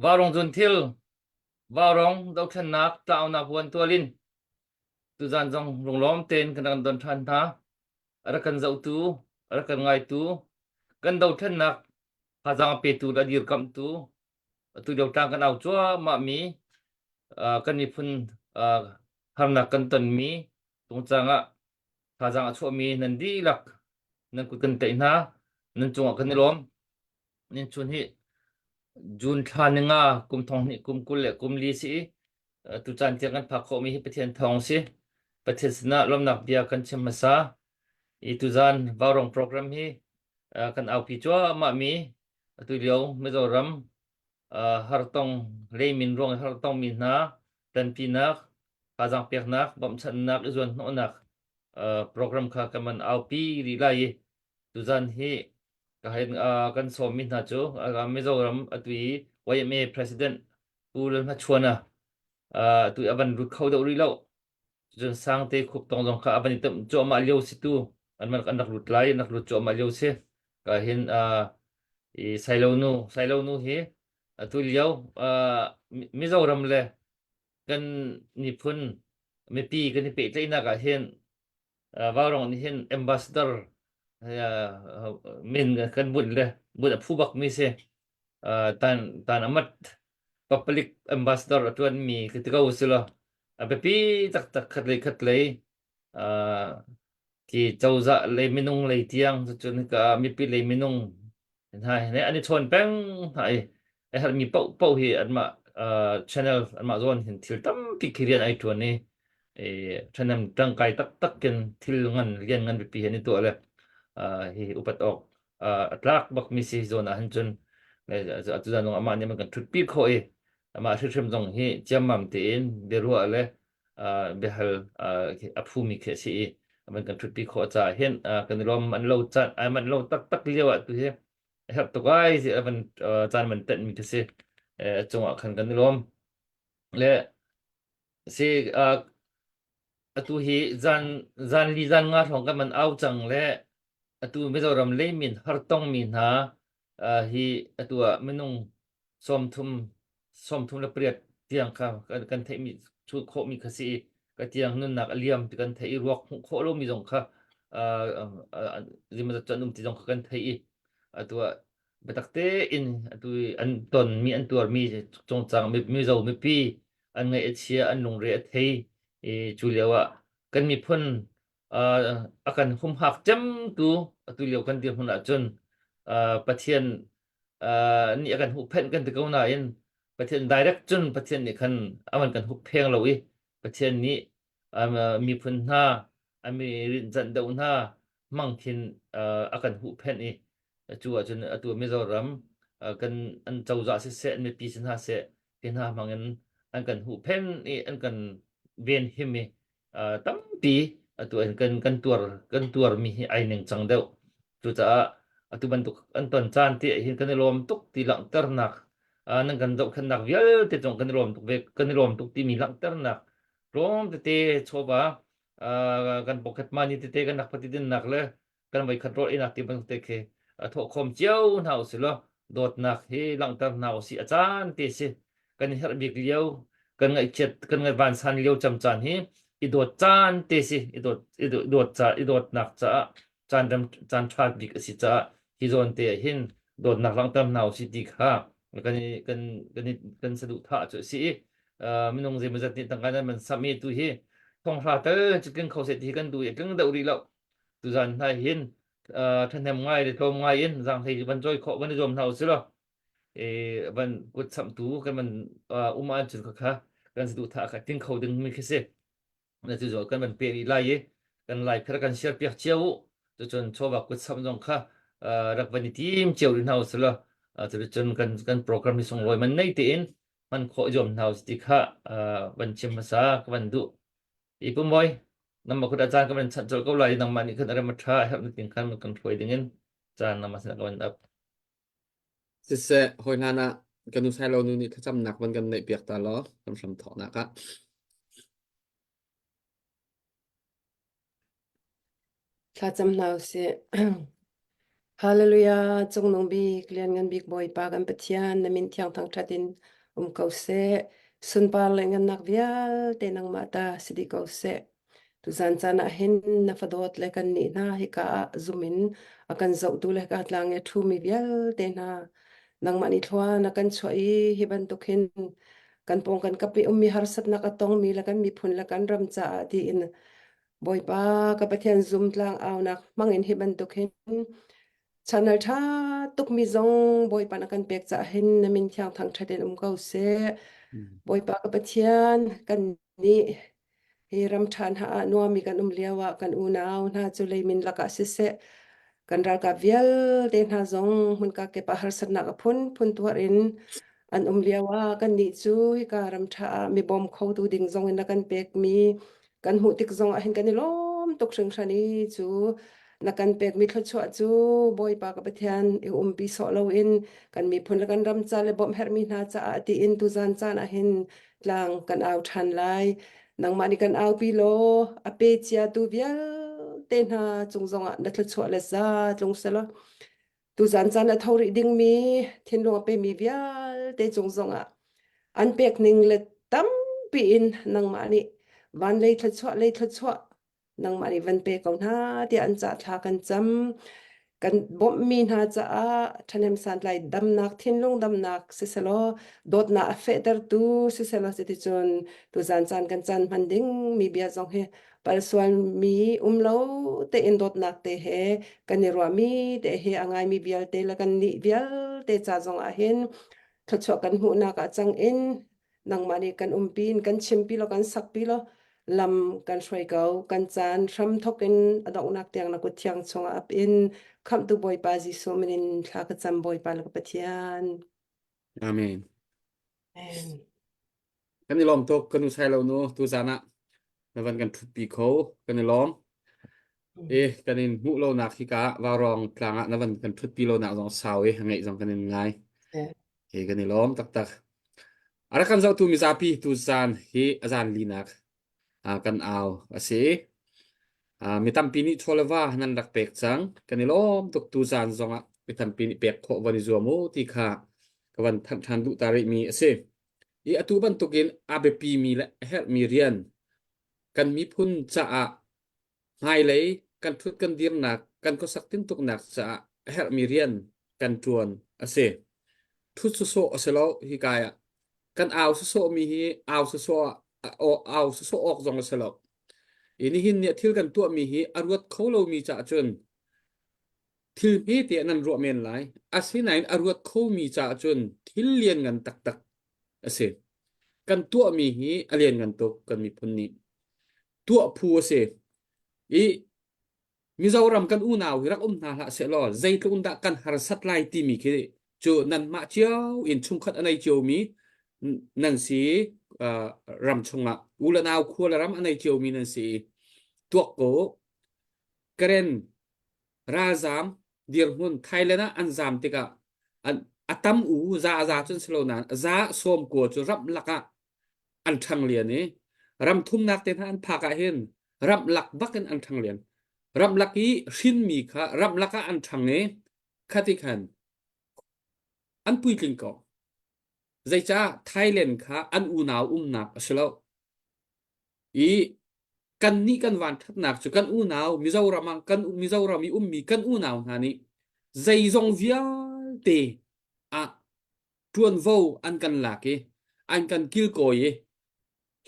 Vaurawng zunthil, Vaurawng dothlennak tlaunak vuan tual in tuzan zong lunglawm tein kan rak don ṭhan hna. A rak kan zohtu, a rak kan ngaitu, kan dothlennak thazaang a petu le a dirkamhtu, atu lio tlang kan au cuahmah mi kan miphun harnak kan tonmi tungcang ah thazaang a chuahmi nan dihlak nan kut kan tlaih hna, nan cungah kan i lawm. Nin chun hi June thla ni nga kum thong hnih kum 20 le kum li si i tucaan tiang kan phak khawhmi hi Pathian thawng si. Pathian sinah lawmnak bia kan chim hmasa. I tuzan Vaurawng program hi kan aupi cuahmah mi atu lio Mizoram hartong leimin ruang i hartong mi hna tanpinak thazaang peknak bawmhchanhnak i zuan hnawhnak program kha kan man aupi rih lai i Tuzan hi ka hein kan sawmmi hna cu Mizoram atu i YMA President Pu Lalhmachuana atu i a van lut kho deuh rih lo. Cun Sangte Khuptong zong kha a van i timh cuahmah lio si tu an van an rak lut lai an rak lut cuahmah lio si. Ka hin i Sailo nu Sailo nu hi atu lio Mizoram le kan miphun mipi kan i pehtlaihnak ah hin Vaurawng nih hin ambassador min kan bunh le bunh a phu bak mi si. Tan tan amat public ambassador a tuan mi ka ti ko si lo. A biapi taktak khat lei khat lei ki cozah lei minung lei tiang cun ka mipi lei minung hna he an i chawn peng hna i a herhmi paohpaoh hi anmah channel anmah zawn hin thil tampi khi rian ai ṭuan i ṭhahnem ṭangkai taktak in thil ngan rian ngan pipi hi an i tuah le hi upat awk a tlak bakmi si zawn ah hin cun atu zan zong amah nih man kan ṭhutpi khawh i amah hrimhrim zong hi ciammam tein biaruah le biahal a phumi khi a si i man kan ṭhutpi khawh caah hin kan i lawm an lo caan ai man lo taktak lio ah tu hi a herh tuk ai ti van caan man tenh mi khi si cungah khan kan i lawm le si atu hi zan zan li zan nga hrawng kan man au cang le atu Mizoram leimin hartong mi hna hi atu ah minung 30 38 tiang kha kan theihmi chuh khawhmi kha si i ka tiang nunnak a liam ti kan theih i ruak hmuh khawh lomi zong kha zeimawzat cu an um ti zong kha kan theih i atu ah biatak tein atu i an tonmi an tuarmi cungcang mizo mipi an ngaih a chia an lungre a thei i cu lio ah kan miphun a kan humhak cemtu atu lio kan dirhmun ahcun Pathian nih a kan huhphenh kan ti ko nain Pathian direct cun Pathian nih khan a van kan huppheng lo i Pathian nih miphun hna a mi rinhcanh deuh hna hmang khin a kan huhphenh i cu ahcun atu Mizoram kan an cozah siseh an mipi si hna seh ti hna hmang in an kan huhphenh i an kan venhim i tampi atu in kan kan tuar kan tuarmi hi ai ning cang deuh. Cucaah atu bantuk an ton caan te hin kan i lawm tuk ti langhternak nan kan zohkhenhnak vialte cung kan i lawm tuk ve kan i lawm tuk timi langhternak tlawm tete chawva kan pocket money tete kan rak pati dinnak le kan voikhat rawl einak ti bantuk te khi thawhkhawm cio hna usih law dawtnak hi langhter hna usih a caan te si kan i herh bik lio kan ngaihchiat kan ngaih vansan lio cam caan hi i dawt caan te si i dawt i dawt ca i dawtnak caah caan rem caan ṭha bik a si caah hi zawn te ah hin dawtnak langhter hna usih ti kha kan i kan kan i kan saduhthah cu a si i minung zeimawzat nih tangka nan man samh i tu hi thonghra tal cu tling kho seh ti hi kan duh i a tling deuh rih lo Tuzan hna hin ṭhahnem ngai le tlawm ngai in zaanghlei van cawi khawh van i zuam hna usih law van kut samhtu kan van um ahcun khakha kan saduhthah kha tling kho ding mi khi si. Na cu kan van pe rih lai i kan lai phir kan share piak cio u. Cucun chawva kut samh zong kha rak van i tim cio rih hna usih law cuticun kan kan program hi sunglawi man nei tein hman khawh zuam hna usih ti kha van chim hmasa ka van duh. I pu Mawi, nangmah kut ah caan ka van chanh colh ko lai i nangmah nih khan a rem a ṭha a herh ning khan kan hruai dingin caan nangmah sinah ka van ap. Siseh, hawi hlan ah ka nu Sailo nu nih thlacamnak van kan neih piak ta law kan hram thawknak ah. Thlacam hna usih. Hallelujah, Cungnung bik, Lianngan bik Bawipa kan Pathian, na min thiang thangṭhat in. um ko seh. Sunpar le ngannak vialte nangmah ta si dih ko seh. Tuzan caan ah hin na fadawt le kan nih hna hika ah zum in a kan zohtu le hika tlang i a ṭhumi vialte hna nangmah nih thlua na kan chuah i hi bantuk hin kan pawng kan kap i ummi harsatnak a tongmi le kan miphun le kan ram caah tiin Bawipa ka Pathian zum tlang aunak hmang in hi bantuk hin channel ṭha tukmi zong Bawipa na kan pek caah hin na min thiang thangṭhat in um ko seh. Bawipa ka Pathian kan nih hi ram ṭha hna ah nuami kan um lio ah kan unau hna cu leimin lakah siseh kan ralkap vialte hna zong hmunka kip ah harsatnak a phunphun tuar in an um lio ah kannih cu hika ram ṭha ah mi bawm khotu ding zong in na kan pekmi kan hmuh tik zong ah hin kan i lawm tuk hringhran i cu na kan pekmi thluachuah cu Bawipa ka Pathian i umpi sawh loin kan miphun le kan ram ca le bawmh herhmi hna caah tiin tuzan caan ah hin tlang kan au ṭhan lai. Nangmah nih kan aupi law a pe ciatu vialte hna cung zongah na thluachuah le za tlung selaw tuzan caan a tho rih dingmi thinlung a pemi vialte cung zongah an pek ning le tampi in nangmah nih van lei thluachuah lei thluachuah nangmah nih van pe ko hna tiah an cah thla kan cam kan bawmhmi hna caah ṭhahnem santlai damnak thinlung damnak siselaw dawtnak a fehtertu siselaw cuticun tuzan caan kan caan hman ding mi bia zong hi palsualmi um lo tein dawtnak te he kan i ruahmi te he a ngaimi vialte le kan nih vialte ca zong ah hin thluachuah kan hmuhnak ah cang in nangmah nih kan umpi in kan chimpi law kan sakpi law lam kan hruai ko kan caan hram thawk in a donghnak tiang na kut thiang chungah ap in khamhtu Bawipa Jesuh min in thla ka cam Bawipa le ka Pathian Amen. Amen. Kan i lawm tuk kan u sai lo nu tu zan ah na van kan thutpi kho kan i lawm. E kan in hmuh lo nak hi ka vaurong tlang ah na van kan thutpi lo nak zong sau i ngaih zong kan in ngai. Hi kan i lawm taktak. A rak kan zohtu mizapi tu zan hi a zan linak kan au a si. Mi tampi nih chaw le va nan rak pek cang. Kan i lawm tuk tu zan zongah mi tampi nih pek khawh van i zuam u ti kha ka van thanh ṭhan duh ta rihmi a si. I atu bantukin a biapimi le a herhmi rian kan miphun caah Hmailei kan ṭhut kan dirnak, kan khuasak tintuknak caah a herhmi rian kan ṭuan a si. Ṭhut sawsawh a si lo hika ah. Kan au sawsawhmi hi au sawsawh ah au sawsawh awk zong a si lo. I nihin ni ah thil kan tuahmi hi a ruat kho lomi caah cun thil hmete ah nan ruah men lai. Asinain a ruat khomi caah cun thil lianngan taktak a si. Kan tuahmi hi a lianngan tuk kan miphun nih. Tuah phu a si. I Mizoram kan unau hi rak um hna hlah sehlaw zeitluk in dah kan harsat lai timi khi cu nanmah cio in chungkhat a nei ciomi nan si uh, ram chungah u le nau khua le ram a nei ciomi nan si tuak ko Karen ralzam dirhmun Thailand ah an zam tikah an a tam u za za cun si lo nain za sawm kua cu ram lakah an ṭhang lian i ram thumnak te hna an phak ah hin ramlak bak in an ṭhang lian. Ramlak i hrinmi kha ramlak ah an ṭhang i khati khan an puitling ko. Zeicah Thailand kha an unau umnak a si lo. I kannih kan van ṭhatnak cu kan unau Mizoram ah kan Mizoram i ummi kan unau hna nih zeizong vialte ah ṭuanvo an kan lak i an kan kilkawi i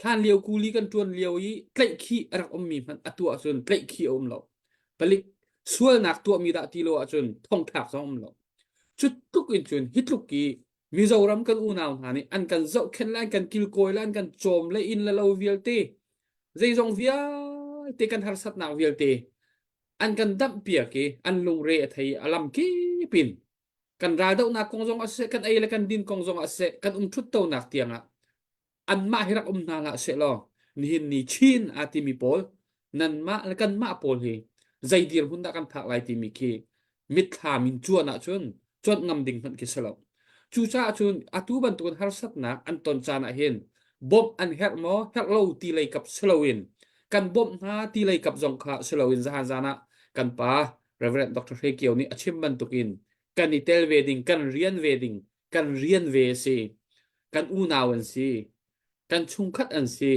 hlanlio kuli kan ṭuan lio i tlaihkhih a rak ummi hmanh atu ahcun tlaihkhih a um lo. Palik sualnak tuahmi dah ti lo ahcun thongthlak zong um lo. Cu tluk in cun hi tluk i Mizoram kan unau hna nih an kan zohkhenh le an kan kilkawi le an kan cawm le inn le lo vialte zeizong vialte kan harsatnak vialte an kan damhpiak i an lungre a thei a lam kip in kan raldohnak kong zong ah siseh kan ei le kan din kong zong ah siseh kan um ṭhuttonak tiangah anmah hi rak um hna hlah sehlaw nihin ni Chin aa timi pawl nanmah le kanmah pawl hi zei dirhmun dah kan phak lai timi khi mitthlam in cuan ahcun cuanh ngam ding hmanh khi si lo. Cucaah cun atu bantukin harsatnak an ton caan ah hin bawmh an herh maw herh lo ti lei kap si loin kan bawmh hna ti lei kap zong kha si loin zahan zan ah kan pa Reverend Dr. Hre Kio nih a chim bantukin kan i tel ve ding kan rian ve ding kan rian ve a si. Kan unau an si. Kan chungkhat an si.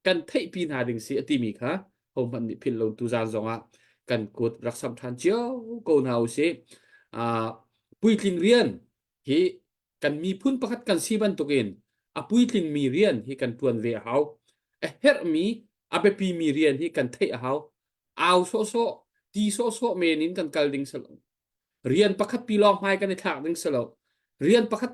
Kan theihpi hna ding si a timi kha hohmanh nih philh lo tuzaan zongah kan kut rak sam ṭhan cio ko hna usih. Uh, puitling rian hi kan miphun pakhat kan si bantukin a puitlingmi rian hi kan ṭuan ve a hau. A herhmi, a biapimi rian hi kan theih a hau. Au sawhsawh, ti sawhsawh men in kan kal ding si lo. Rian pakhat pi lawng hmai kan i thlak ding si lo. Rian pakhat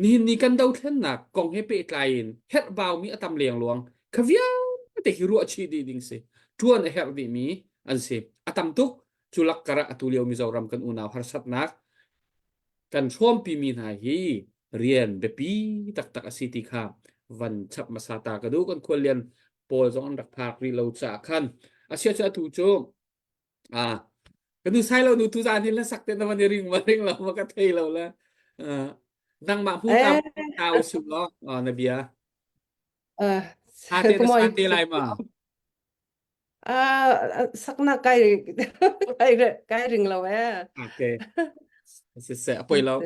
Nihin ni kan dothlennak kong he pehtlai in herhbaumi a tam lengluang. Kha vialte hi ruah chih dih ding si. Ṭuan a herh dihmi an si. A tam tuk. Cu lak karah atu lio Mizoram kan unau harsatnak kan hrawmpimi hna hi rian biapi taktak a si ti kha van chap hmasa ta ka duh. Kan khuallian pawl zong an rak phak rih lo caah khan. Asia cu atu cu Ah, ka nu sai lo nu tu zan hin la sak te na van i ring ma ring lo ma ka thei lo la. Ah, nangmah hmu ta Eh, ta usu lo ah na bia. eh, Ha te na kumawi sa te lai ma. Ah, sakna kai kai kai ring lo eh. Okay. Siseh apoi lo.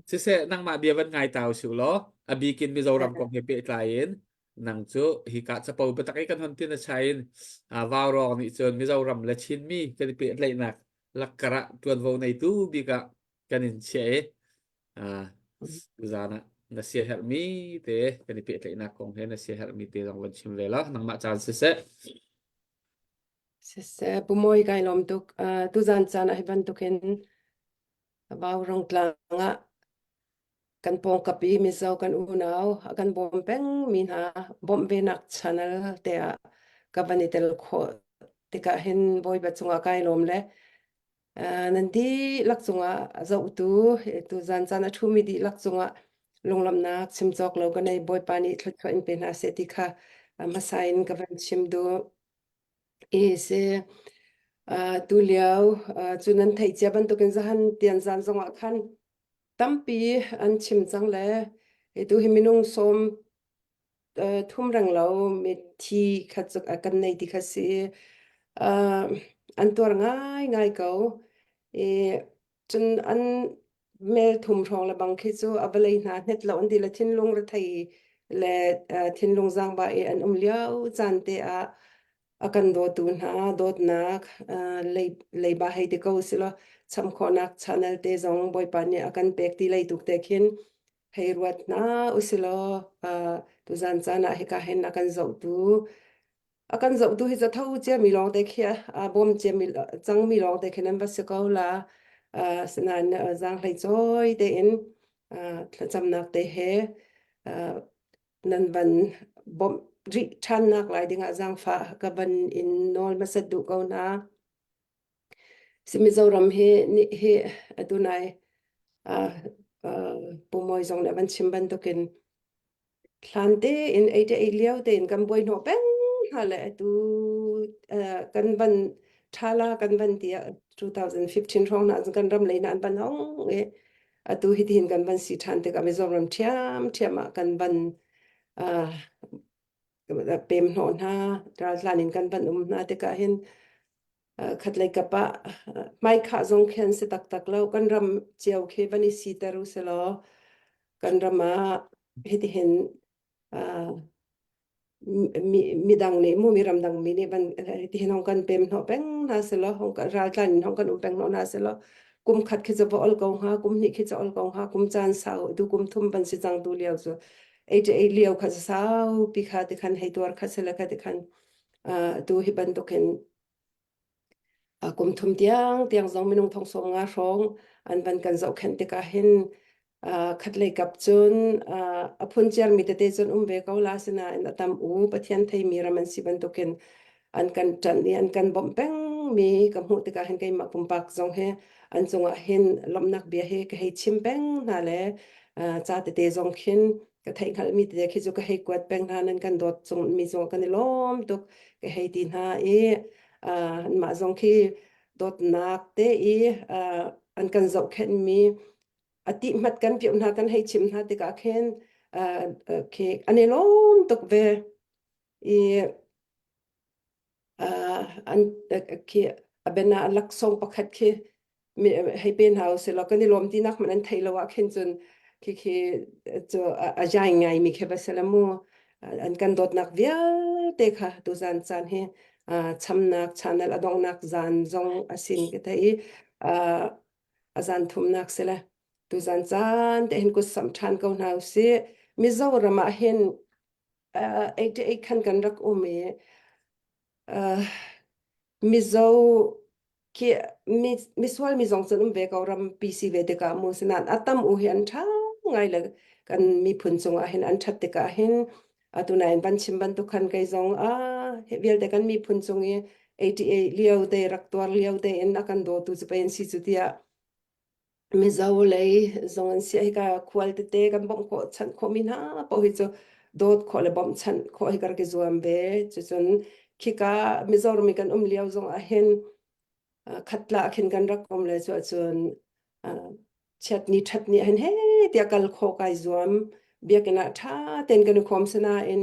Siseh nangmah bia van ngai ta usu lo. Abikin Mizoram kong he pehtlai in nang cu hika capo biatak i kan hon tin a chain vaurawng nih cun Mizoram le Chinmi kan i pehtlaihnak lakkar ah tuanvo neitu bik ah kan in chiah i tuzaan ah na siaherhmi te kan i pehtlaihnak kong he na siaherhmi te zong van chim ve la nangmah caan siseh Siseh, Pu Mawi kai lawm tuk. Tuzaan caan ah hi bantukin Vaurawng tlang ah Kan pawngkap i Mizo kan unau a kan bawm pengmi hna bawmh venak channel te ah ka van i tel khawh tikah hin Bawipa cungah kai lawm le uh, nan dihlak cungah a zohtu tu zan caan a ṭhumi dihlak cungah lunglawmhnak chim cawk lo ka nei Bawipa nih thluachuah in pe hna seh ti kha hmasa in ka van chim duh. I si uh, tu lio uh, cu nan theih cia bantukin zahan tian zan zongah khan Tampi an chim cang le tu hi minung sawm thum reng lo mithi kha cu kan nei ti kha si. Uh, an tuar ngaingai ko. I cun an mel thum hrawng le bang khi cu a vawlei hna hnet lo an ti le thinlung rethei le thinlung zaangba i an um lio caan te ah a kan dawtu hna dawtnak leiba hei ti ko silaw cham khawhnak channel te zong Bawipa nih a kan pek ti lei tuk te khin hei ruat hna usilaw tuzan caan ah hika hin a kan zohtu a kan zohtu hi zatho ciami lawng te khi a bawm ciami cangmi lawng te khin an va si ko la sinain zaanghlei cawi tein thlacamnak te he nan van bawmh rih ṭhannak lai dingah zaangfah ka van in nawl hmasat duh ko hna. Si Mizoram hi nih hi atu nai uh, uh, Pu Mawi zong nih a van chim bantukin hlan tein 88 lio tein kan buai hnawh peng hna le atu uh, kan van ṭhala kan van tiah 2015 hrawng hna kan ram lei na an van hong i atu hi tihin kan van si ṭhan tikah Mizoram ṭhiamṭhiam ah kan van uh, pem hnawh hna raltlan in kan van um hna tikah hin khatlei kap ah hmaikhah zong khi an si taktak lo kan ram cio khi van i siter u silaw kan ram ah hitihin uh, mi midang nih mu mi ramdang mi nih van ti hin hong kan pem hnawh peng hna selaw hong kan raltlan in hong kan um peng hnawh hna selaw kum khat khi cu va ol ko hnga kum hnih khi cu ol ko hnga kum caan sau tu kum thum van si cang tu lio cu ei ei lio kha sau pi kha ti khan hei tuar kha sela kha ti khan tu hi bantukin Kum thum tiangtiang zong minung thong 50 hrawng an van kan zohkhenh tikah hin khatlei kap cun a phunciarmi tete cun um ve ko la asinain a tam u Pathian theimi ram an si bantukin an kan ṭanh i an kan bawmh pengmi ka hmuh tikah hin keimah pumpak zong hi an cungah hin lawmhnak bia hi ka hei chim peng hna le ca tete zong khin ka theih hngalhmi tete khi cu ka hei kuat peng hna nan kan dawt cung mi cungah kan i lawm tuk ka hei ti hna i anmah zong khi dawtnak te i an kan zohkhenhmi a tihmat kan piah hna kan hei chim hna tikah khin khi an i lawm tuk ve i an khi a bena laksawng pakhat khi hei pe hna usih law kan i lawm tinak hmanh an theih lo ah khin cun. Khikhi cu a jai ngaimi khi va si le mu. An kan dawtnak vialte kha tuzan caan hi chamnak channel a donghnak zan zong a sin ka thei i a zan thumnak si le tuzan caan te hin kut samh ṭhan ko hna usih. Mizoram ah hin 88 khan kan rak um i Mizo khi misual mi zong cun um ve ko rampi si ve tikah mu sinain a tam u hi an ṭha ngai le kan miphun cungah hin an ṭhat tikah hin atu nain van chim bantuk khan kei zong a hi vialte kan miphun cung i 88 lio te rak tuar lio te in a kan dawtu cu pei an si cu tiah Mizo lei zong an si hika khual tete kan bawmh khawh chanh khawhmi hna paoh hi cu dawt khawh le bawmhchanh khawh hi ka rak i zuam ve. Cucun khika Mizoram i kan um lio zong ah hin khatla khin kan rak um le cu ahcun chiatni ṭhatni ah hin he tiah kal khawh kai zuam. Biakinn ah ṭha tein kan i khawm sinain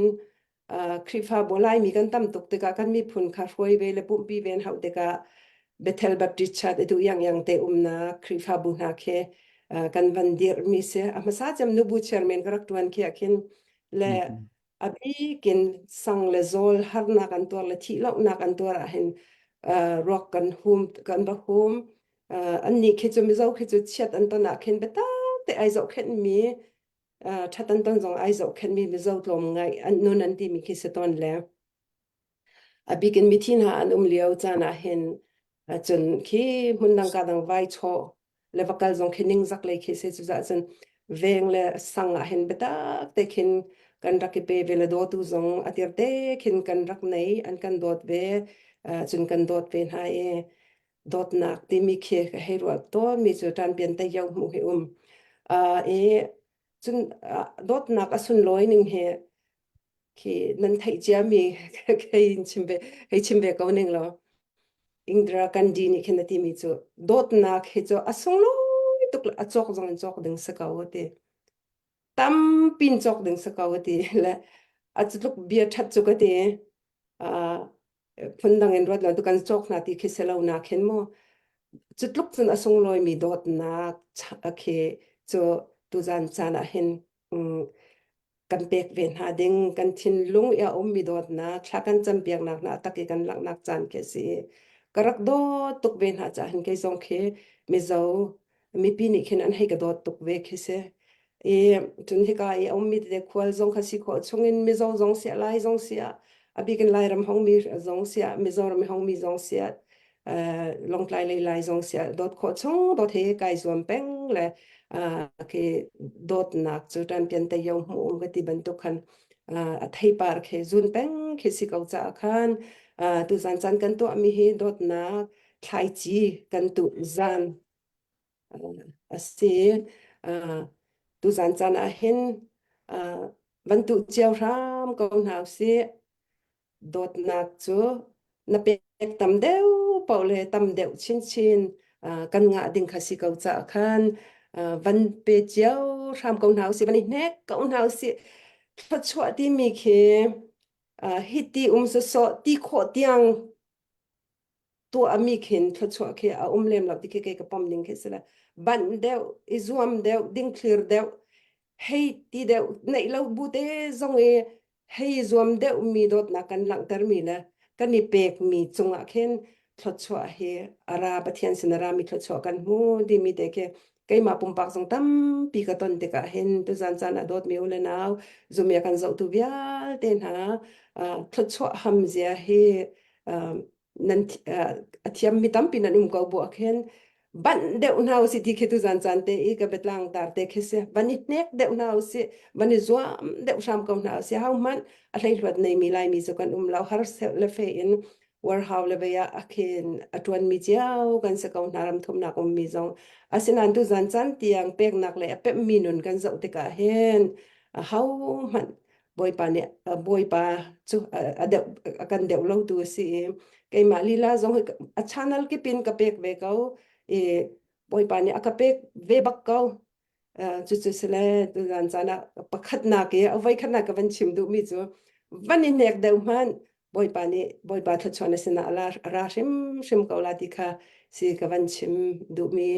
Khrihfabu Laimi kan tam tuk tikah kan miphun kha hruai ve le pumhpi ve an hauh tikah Bethel Baptist Church i duh iangiang te umnak Khrihfabu hna khi kan van dirhmi si. A hmasa cem nubu chairman ka rak ṭuan khi ah khin le a bikin sang le zawl harnak an tuar le thihlohnak an tuar ah hin ruak kan hum kan va hum. Annih khi cu Mizo khi cu chiat an ton ah khin biatak te ai zohkhenhmi ṭhat an ton zong ai zohkhenhmi Mizo tlawmngai an nun an timi khi si tawn le a bik in mithi hna an um lio caan ah hin cun khi hmun dang ka dang vai chaw le va kal zong khi ningzak lei khi si cucaah cun veng le sang ah hin biatak te khin kan rak i pe ve le dawtu zong a tir te khin kan rak nei an kan dawt ve cun kan dawt ve hna i dawtnak timi khi ka hei ruah tawnmi cu ṭanpian te yo hmuh hi um. I cun dawtnak a sunlawi ning hi khi nan theih ciami hei chim ve hei chim ve ko ning law Indira Gandhi nih khin a timi cu dawtnak hi cu a sunglawi tuk a cawk zong in cawk ding si ko a ti. Tampin cawk ding si ko a ti le a cu tluk bia ṭhat cu ka ti. Phundang in ruat lo tu kan cawk hna ti khi si lo na khin mu cu tluk cun a sunglawi mi dawtnak khi cu tuzan caan ah hin kan pek ve hna ding kan thinlung i a ummi dawtnak thla kan campiaknak hna tak i kan langhnak caan khi a si ka rak dawt tuk ve hna caah hin kei zong khi Mizo mipi nih khin an hei ka dawt tuk ve khi si. I cun hika i a ummi tete khual zong kha si khawh chungin Mizo zong siah Lai zong siah a bik in Lairam hongmi zong siah Mizoram i hongmi zong siah Lawngtlai lei Lai zong siah dawt khawh chung dawt he kai zuam peng le khi dawtnak cu ṭanpian te yo hmuh um ka ti bantuk khan a theipar khi zun peng khi si ko caah khan tuzan caan kan tuahmi hi dawtnak thlaici kan tuh zan a si. Tuzan caan ah hin van tuh cio hram ko hna usih. Dawtnak cu na pek tam deuh paoh le tam deuh chinchin kan ngah ding kha si ko caah khan van pe cio hram ko hna usih, van i hnek ko hna usih. Thluachuah timi khi hiti um sawsawh ti khawh tiang tuahmi khin thluachuah khi a um lem lo ti khi kei ka pom ning khi si le banh deuh i zuam deuh dingthlir deuh hei ti deuh neih lo bu te zong i hei zuam deuh mi dawtnak kan langhter mi le kan i pek mi cungah khin thluachuah hi a ra Pathian sin a ra mi thluachuah kan hmu timi te khi keimah pumpak zong tampi ka ton tikah hin tuzan caan ah dawtmi u le nau zumia kan zohtu vialte hna thluachuah ham zia hi nan a thiammi tampi nan um ko bu ah khin banh deuh hna usih ti khi tuzan caan te i ka biatlang tar te khi si van i hnek deuh hna usih van i zuam deuh hram ko hna usih ho hmanh a hleihluat neimi laimi cu kan um lo har le fe in warhau le vei ah a khin a ṭuanmi cio kan si ko hna ram thumnak ummi zong asinain tuzan caan tiang peknak le a pemhmi nun kan zoh tikah hin ho hmanh Bawipa nih Bawipa cu a deuh a kan deuh lo tu a si i keimah lila zong hi a channel kip in ka pek ve ko i Bawipa nih a ka pek ve bak ko cucu sile tuzan caan ah pakhatnak i a voikhatnak ka van chim duhmi cu van i hnek deuh hmanh Bawipa nih Bawipa thluachuah na sinah a ra hrimhrim ko la ti kha si ka van chim duhmi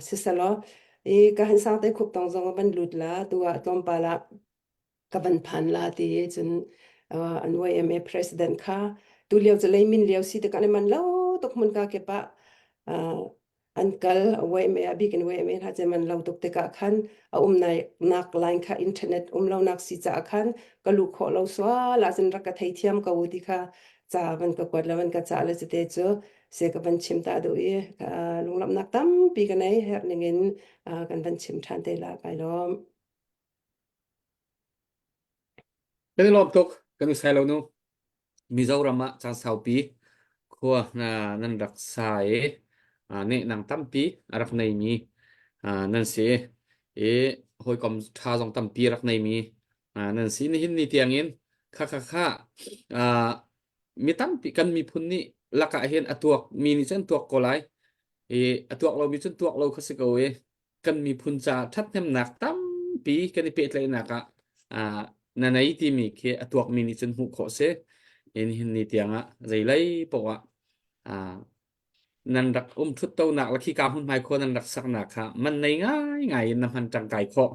siselaw. I ka han sang te khup tong zong a van lut la tu ah tlawmpal ah ka van phan la ti cun uh, an YMA president kha tu lio cu leimin lio si te kan man lo tuk mun ka ke pa uh, an kal YMA a bik in YMA hna che man lo tuk tikah khan a um nai nak line kha internet um lo nak si ca khan ka lu khawh lo sual ah cun rak ka thei thiam ko ti kha ca van ka kuat la van ka ca le cite cu se ka van chim ta duh i lunglawmhnak tampi ka nei herh ning in kan van chim ṭhan te la kai lawm. Kan i lawm tuk kan u sai lo nu. Mizoram ah caan saupi khua na nan rak sa i nehnang tampi a rak neimi nan si i hawikom ṭha zong tampi a rak neimi nan si. Nihin ni tiangin kha kha kha mi tampi kan miphun nih lakah hin a tuak mi nih cun tuak ko lai i a tuak lomi cun tuak lo kha si ko i kan miphun caah ṭhathnemnak tampi kan i pehtlaihnak ah ah na nei timi khi a tuakmi nih cun hmuh khawh si. Nihin ni tiangah zeilei paoh ah ah nan rak um ṭhuttonak le khika hmunhmai khua nan rak saknak kha man nei ngaingai in na hman ṭangkai khawh.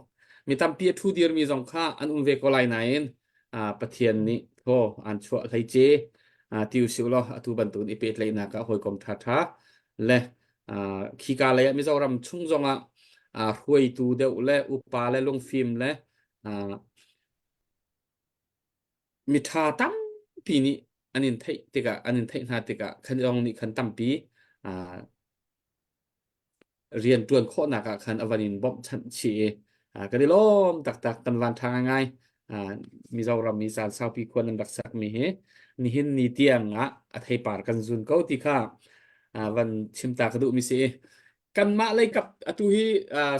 Mi tampi a ṭhu dirmi zong kha an um ve ko lai nain ah Pathian nih thaw aan chuah hleice ah ti usih law atu bantukin i pehtlaihnak ah hawikom ṭhaṭha le khika lei ah Mizoram chung zongah hruaitu deuh le upa le lungfim le miṭha tampi nih an in theih tikah an in theih hna tikah khan zong nih khan tampi rian ṭuan khawhnak ah khan a van in bawmhchanh chih i kan i lawm taktak kan van ṭha ngaingai Mizoram i caan saupi khua nan rak sakmi hi nihin ni tiang ah a theipar kan zun ko ti kha van chim ta ka duhmi si kanmah lei kap atu hi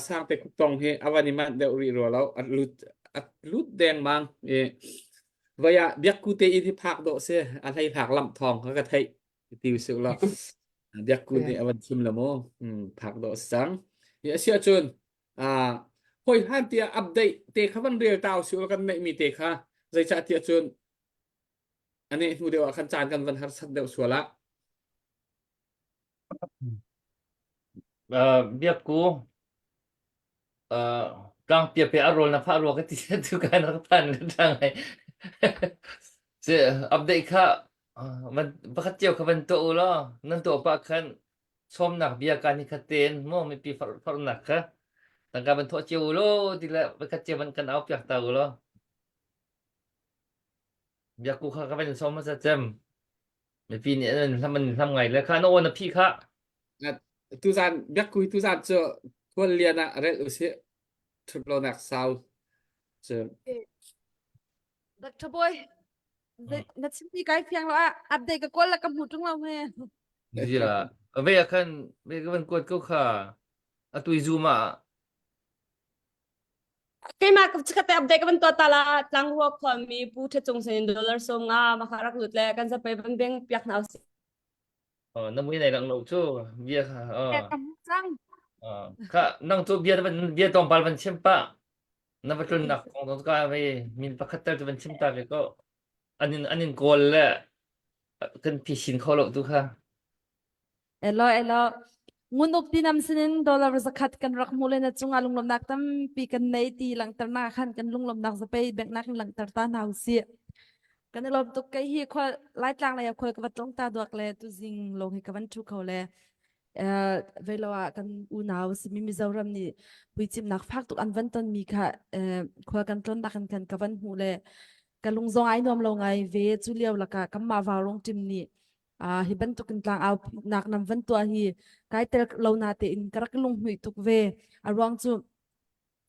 sangte khuktong hi a van i manh deuh rih rua lo a lut a lut dengmang i voi ah biakku te in hi phak dawh si a hlei phak lamh thawng kha ka theih ti usih law biakku nih a van chim la mu phak dawh si cang hi a si ahcun hoi hlan tiah update te kha van rel ta usih kan neihmi te kha zeicah tiah cun ane hnu deuh ah khan caan kan van harsat deuh sual ah Biakku tlangpia pe a rawl na phah rua ka ti tu kan rak phan ka ṭang ai. Si update kha van pakhat cio kha van tuah u law nan tuah pah khan sawmnak bia ka ni khat tein maw mipi farnak kha tangka van thawh cio u law ti le pakhat cio van kan au piak ta u law. Biakku kha ka van sawm hmasa cem. Mipi nih an hlam an hlam ngai le kha na aw na phih kha. Tuzan biakku tuzan cu khual lian ah relh usih ṭhut lonak sau cu. Dr. Boy, na chimmi kai fiang lo ah update ka kawl la ka hmu ṭung lo he. Zia, ve ah khan ve ka van kuat ko kha. Atu i Zoom ah Keimah ka chikat te update ka van tuah ta la tlangrua khuami Pu Tha Cung sin dollar som nga maka rak lut le kan zapei van beng piak hna usih. Oh, na mui nei lang lo cu bia kha oh. Ka hmu cang. Oh, kha nang cu bia van bia tlawmpal van chim pa. Na va tlunnak kong dong ka ve min pakhat tel cu van chim ta ve ko. An in an in kawl le kan phisin kho lo tu kha. Elo elo. Ngun uk tinam sinin dollar zakhat kan rak hmuh le na cungah lunglawmhnak tampi kan nei ti langhternak khan kan lunglawmhnak zapei bengnak in langhter ta hna usih. Kan i lawm tuk kei hi khual Laitlang lei ah khual ka va tlung ta duak le tuzing lawng hi ka van ṭhu kho le velo ah kan unau simi Mizoram nih puicimnak fak tuk an van tonmi kha khual kan tlawnnak in khan ka van hmuh le ka lung zong ai nuam lo ngai ve cu lio lakah kanmah Vaurong team nih Ah, hi bantukin tlangau nak nam van tuah hi kai tel lo na tein ka rak lunghmuih tuk ve. A ruang cu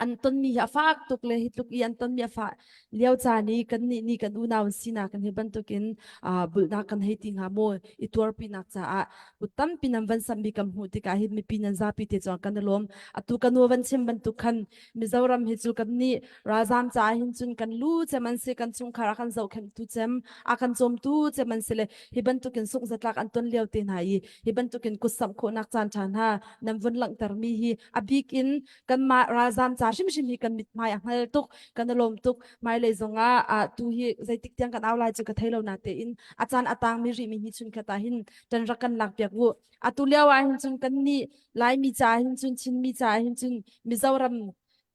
an tonmi hi a fak tuk le hi tluk i an tonmi a fah lio caan i kan nih nih kan unau an sinak kan hi bantukin ah bulhnak kan hei ti hnga maw i tuarpinak caah kut tampi nan van sammi kan hmuh tikah hin mipi nan zapi te chuan kan i lawm. Atu ka nu van chim bantuk khan Mizoram hi cu kan nih ralzaam caah hin cun kan lu cem an si kan chungkhar a kan zohkhenhtu cem a kan cawmtu cem an si le hi bantukin sungh-zatlak an ton lio te hna i hi bantukin kutsamh khawhnak caan ṭha hna nan vun langhtermi hi a bik in kanmah ralzaam ca. ca hrimhrim hi kan mithmai a hngal tuk kan i lawm tuk hmailei zongah ah tu hi zeitik tiang kan au lai cu ka thei lo na tein a caan a tangmi rihmi hi chun khat ah hin tan rak kan lak piak u atu lio ah hin cun kan nih Laimi ca hin cun Chinmi ca hin cun Mizoram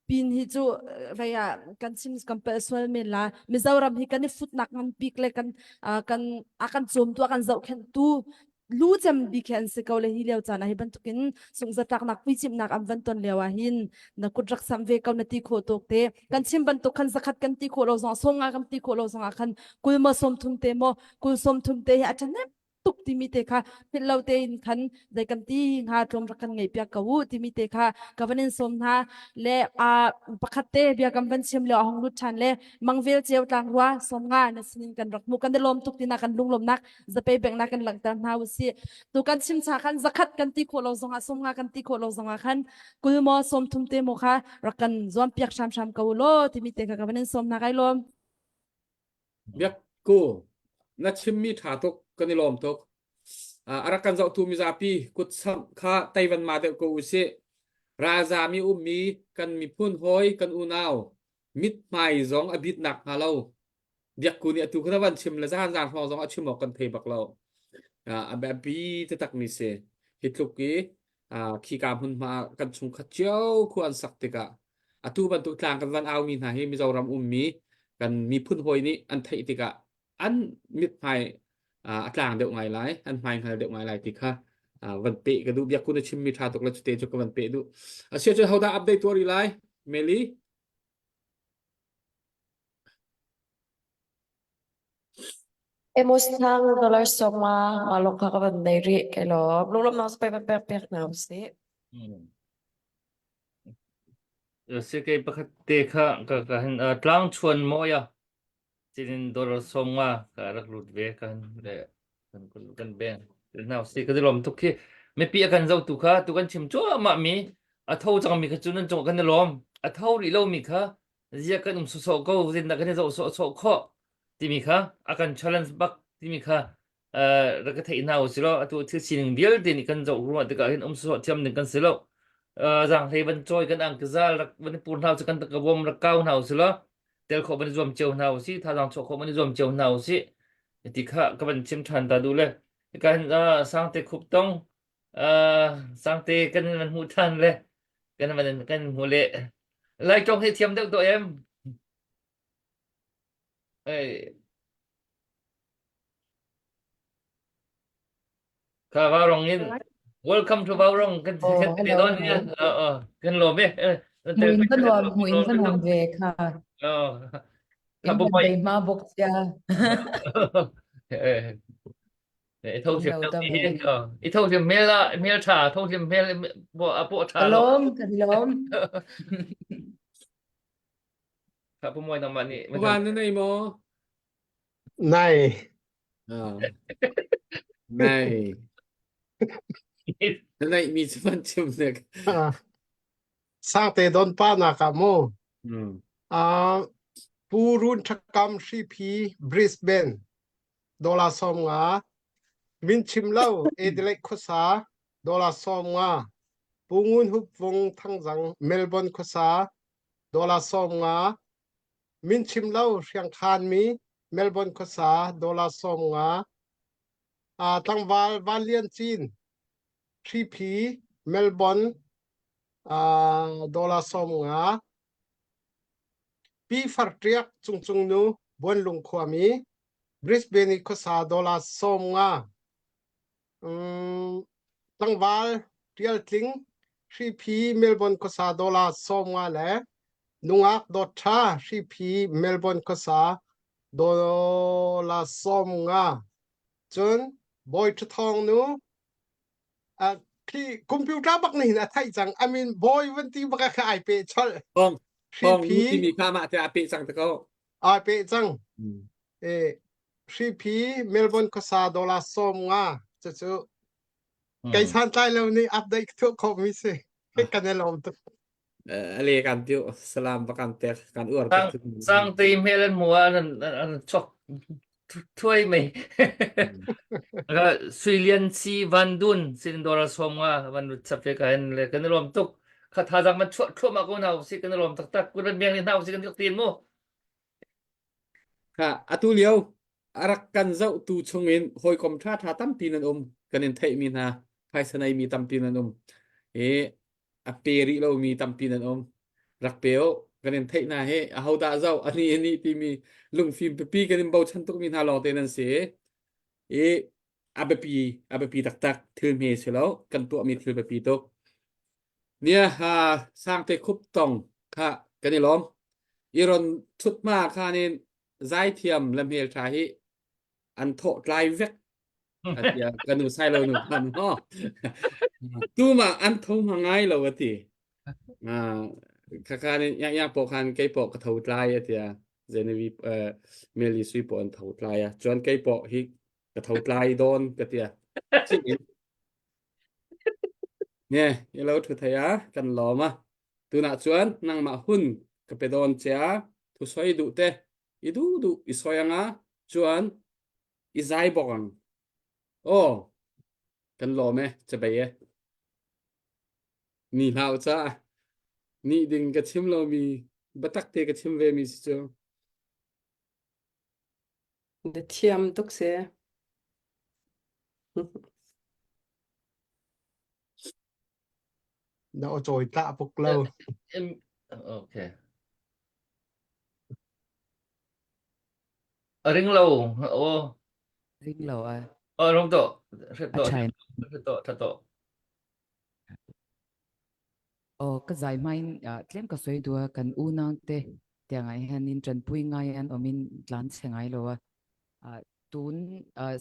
pin hi cu vei ah kan chim kan pel sual men la Mizoram hi kan i futnak ngan bik le kan kan a kan cawmtu a kan zohkhenhtu lu cem bik hi an si ko le hi lio caan ah hi bantukin sungzatlaknak puicimhnak an van ton lio ah hin na kut rak sam ve ko na ti khawh tuk te kan chim bantuk khan zakhat kan ti khawh lo zong sawmnga kan ti khawh lo zong ah khan kul maw 30 te maw kul 30 te hi a ṭhahnem tuk timi te kha philh lo tein khan zei kan ti hnga tlawm rak kan ngei piak ko u timi te kha ka van in sawm hna le a pakhat te bia kan van chim le a hong lut ṭhan le mangvel ceu tlang rua sawm nga na sinin kan rak hmu kan i lawm tuk tina kan lunglawmnak zapei bengnak kan langhter hna u si tu kan chim cha khan zakhat kan ti khawh lo zongah sawm nga kan ti khawh lo zongah khan kul maw sawm thum te maw kha rak kan zuam piak hramhram ko u law timi te kha ka van in sawm hna kai lawm Biak ku na chimmi ṭha tuk kan i lawm tuk. A rak kan zohtu mizapi kut samh kha teivan ma deuh ko usih. Ralzam i ummi kan miphun hawi kan unau mithmai zong a bit nak hnga lo. Biak ku nih atu kha na van chim le zahan zan hrawng zong a chim awk kan thei bak lo. A biapi taktak mi si. Hi tluk i khika hmunhma kan chungkhat cio khu an sak tikah atu bantuk tlang kan van aumi hna hi Mizoram ummi kan miphun hawi nih an theih tikah an mithmai a tlang deuh ngai lai an hmai hngal deuh ngai lai ti kha van peh ka duh biak kun a chimmi ṭha tuk le cute cu ka van peh duh asia cu hodah update tuah rih lai Meli Amos thang dollar sawma mah lawng kha ka van nei rih kai lawm lunglawmhnak cu pei van pek piak hna usih. Si kei pakhat te kha ka ka hin tlang chuan mawi a cinin dollar 50 ka rak lut ve kan le kan kan beng now si ka lom tuk khi mipi a kan zotu kha tu kan chim cuahmah mi a tho cang mi kha cu nan cung kan i lawm a tho rih lo mi kha zia kan um sawsawh ko zindah kan i zoh sawhsawh khawh timi kha a kan challenge bak timi kha rak ka theih hna u si law atu thil sining vialte nih kan zoh ruah tikah hin um sawsawh thiam ding kan si lo zaanghlei van cawi kan angkizal rak van i pur hna u kan ka bawm rak kau hna u si law tel khawh van i zuam cio hna u si thazaang chuah khawh van i zuam cio hna u si ti kha ka van chim ṭhan ta duh le kan sangte khup tong sangte kan van hmuh ṭhan le kan van kan hmu le lai ṭong hi thiam deuh to em Ei Kha Vaurong in welcome to Vaurong kan Oh, kan te hello, don hello. ya ờ kan lawm e Hmuh in va nuam, hmuh in va nuam ve kha. ờ kha In bu van mai bei hma bawk sia. I tho In thiam lo deuh dam ti e. hi i tho thiam hmel a hmel tha tho thiam hmel bo a po Ka tha lo lawm, kan i lawm. Kha pu moi nangmah nih Van na nei maw? Nai. Ah. Nei. Na neih mi cu van chim nek. Sangte don pa nak ah mu. Hmm. Uh, Pu Run Thakam Hriphi Brisbane dollar 50 min chim lo Adelaide khuasa dollar 50 Pu Ngun Hup Vung Thangzang Melbourne khuasa dollar 50 min chim lo Hriangkhan mi Melbourne khuasa dollar 50 uh, tlangval Van Lian Cin Hriphi Melbourne uh, dollar 50 Pi Fartriak Cungcung nu Buanlung khuami Brisbane i khuasa dollar 50 um, tlangval Tial Tling Hriphi Melbourne khuasa dollar 50 le nungak dawt tha Hriphi Melbourne khuasa dollar 50 cun Bawi Ṭhathawng nu uh, khi computer bak nih hin a theih cang I mean bawi van ti bak kha ai pe cholh Thong thong nu hriphi timi kha mah te a peh cang te ko. ai pe cang e hriphi Melbourne khuasa dollar 50 cucu kei san tlai lo nih update thuah khawh mi si kan i lawm tuk A le kan tiu salam ba kan tek kan uar Sang tuk. sang te hmel an hmu ah an an chok thuai mai. Ka Sui Lian Si Van Dun sin dollar 50 van lut chap ve ka hen le kan i lawm tuk. Kha thazaang man chuah thluahmah ko hna usih kan i lawm taktak. Kun ran miang ni hna usih kan rak tin mu. Kha atu lio a rak kan zohtu chungin hawikom ṭhaṭha tampi nan um. Kan in theihmi hna phaisa neimi tampi nan um. I a pe rih lomi tampi nan um. Rak pe u. Kan in theih hna hi ahodah zoh ani ani timi lungfim pipi kan in bochan tukmi hna lawngte nan si. I a biapi a biapi taktak thil hme si lo kan tuahmi thil biapi tuk. Nia ha sangte khup tong kha kan i lawm. I ron thut ma khan in zaithiam le hmel tha hi an thawh tlai vek atia kan nu sai lo nu khan ho tu ma an tho ma ngai lo ati kha khan in yang yang po khan kei po ka tho tlai atia Genevieve Meli sui po an tho tlai a chuan kei po hi ka tho tlai don ka tia Nge, i lo ṭhu thei a, kan lawm a. Tunah chuan nangmah hun ka pe dawn che a, thu sawi duh te, i duh duh i sawi anga, chuan i zai bawk ang. Aw, kan lawm e, chabei e. Ni hlah u ca, nih ding ka chim lomi, biatak te ka chim ve mi si cu. Na thiam tuk si. Na aw cawi tlah puk lo. Okay. A ring lo. Aw. Ring lo a. Oh, rong to. Hret A to. ṭhain. Hret to. Tha to. Aw ka zai hmain tlem ka sawi duh a kan unau te tiang ah hianin ṭanpui ngai an awmin tlan chhe ngai lo a. Tun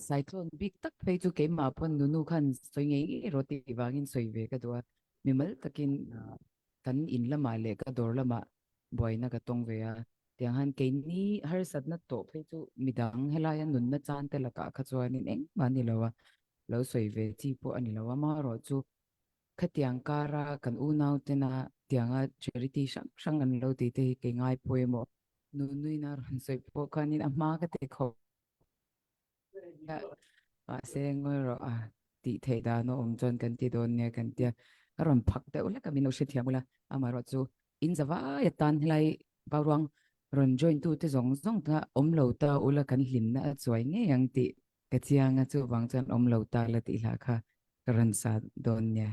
cyclone bik tak phei chu keimah pawn nunu khan sawi ngei ngei rawh tih vangin sawi ve ka duh a. Mimal takin kan in lamah leh ka dawr lamah buaina ka tawng ve a. Tiang han keini harsatna tawh phei chu midang helaia nunna chan te lakah kha chuanin engmah a ni lo a, lo sawi ve chi pawh a ni lo a. Amaherawhchu Khatiang kara kan unau tena tianga charity hrang hrang an lo tih te hi kei ngai pawimawh nunuina rawn sawi pawh khanin a hma ka ti khawp a mahse ngawi rawh a tih theih dan a awm chuan kan ti dawn nia kan tia ka rawn phak deuh hlek a min lo hrethiam ula amaherawh chu in zavai atan helai Vauruang rawn join tu te zawng zawng kha awm lo ta ula kan hlimna a chuai ngei ang tih Ka chiang a chuvang chuan awm lo ta la tih hlah kha ka rawn sa dawn nia.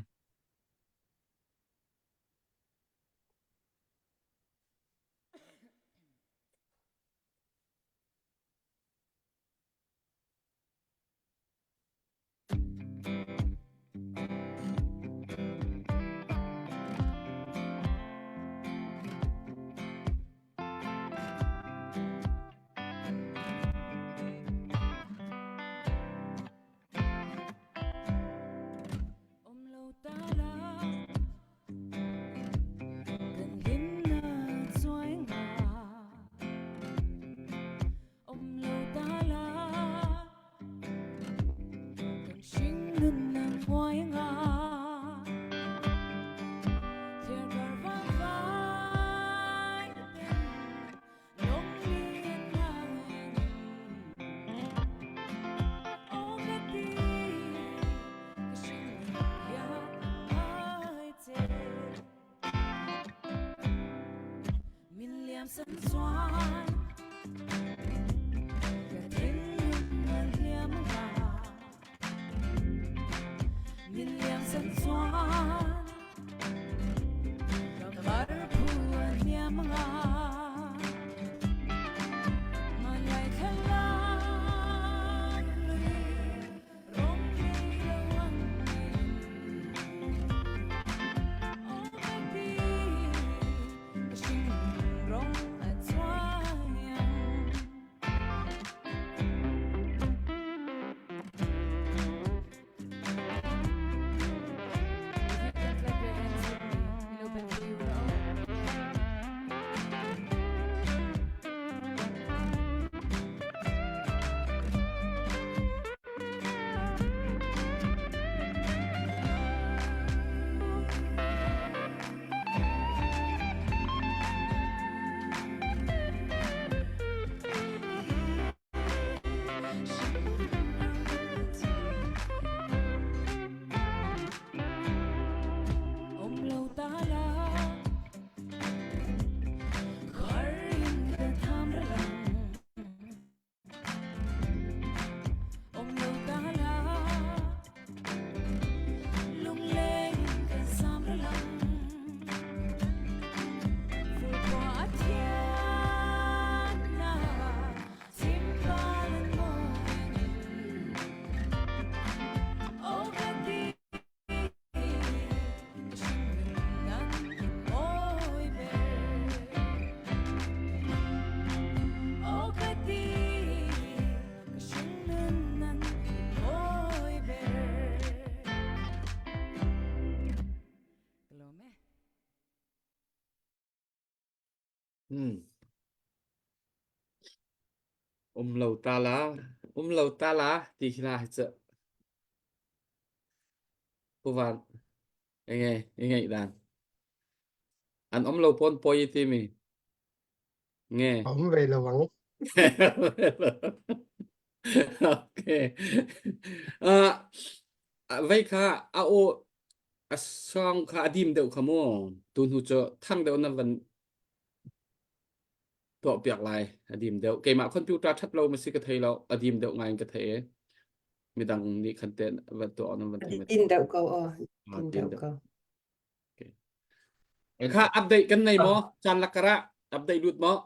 Hmm. Um lo ta la, um lo ta la ti khi la hi cu. Puvan enge i dan. An um lo pon poi ti mi. Nge. Um ve lo ang. Okay. Uh, vei kha a o a song kha a dim deuh kha mu. Tu hnu cu thang deuh na van tuah piak lai a dim deuh keimah computer that lo ma si ka thei lo a dim deuh ngai in ka thei e midang nih khan te van tuah nan van thei Din deuh ko o din deuh ko kha update kan nei maw chan lakara update lut maw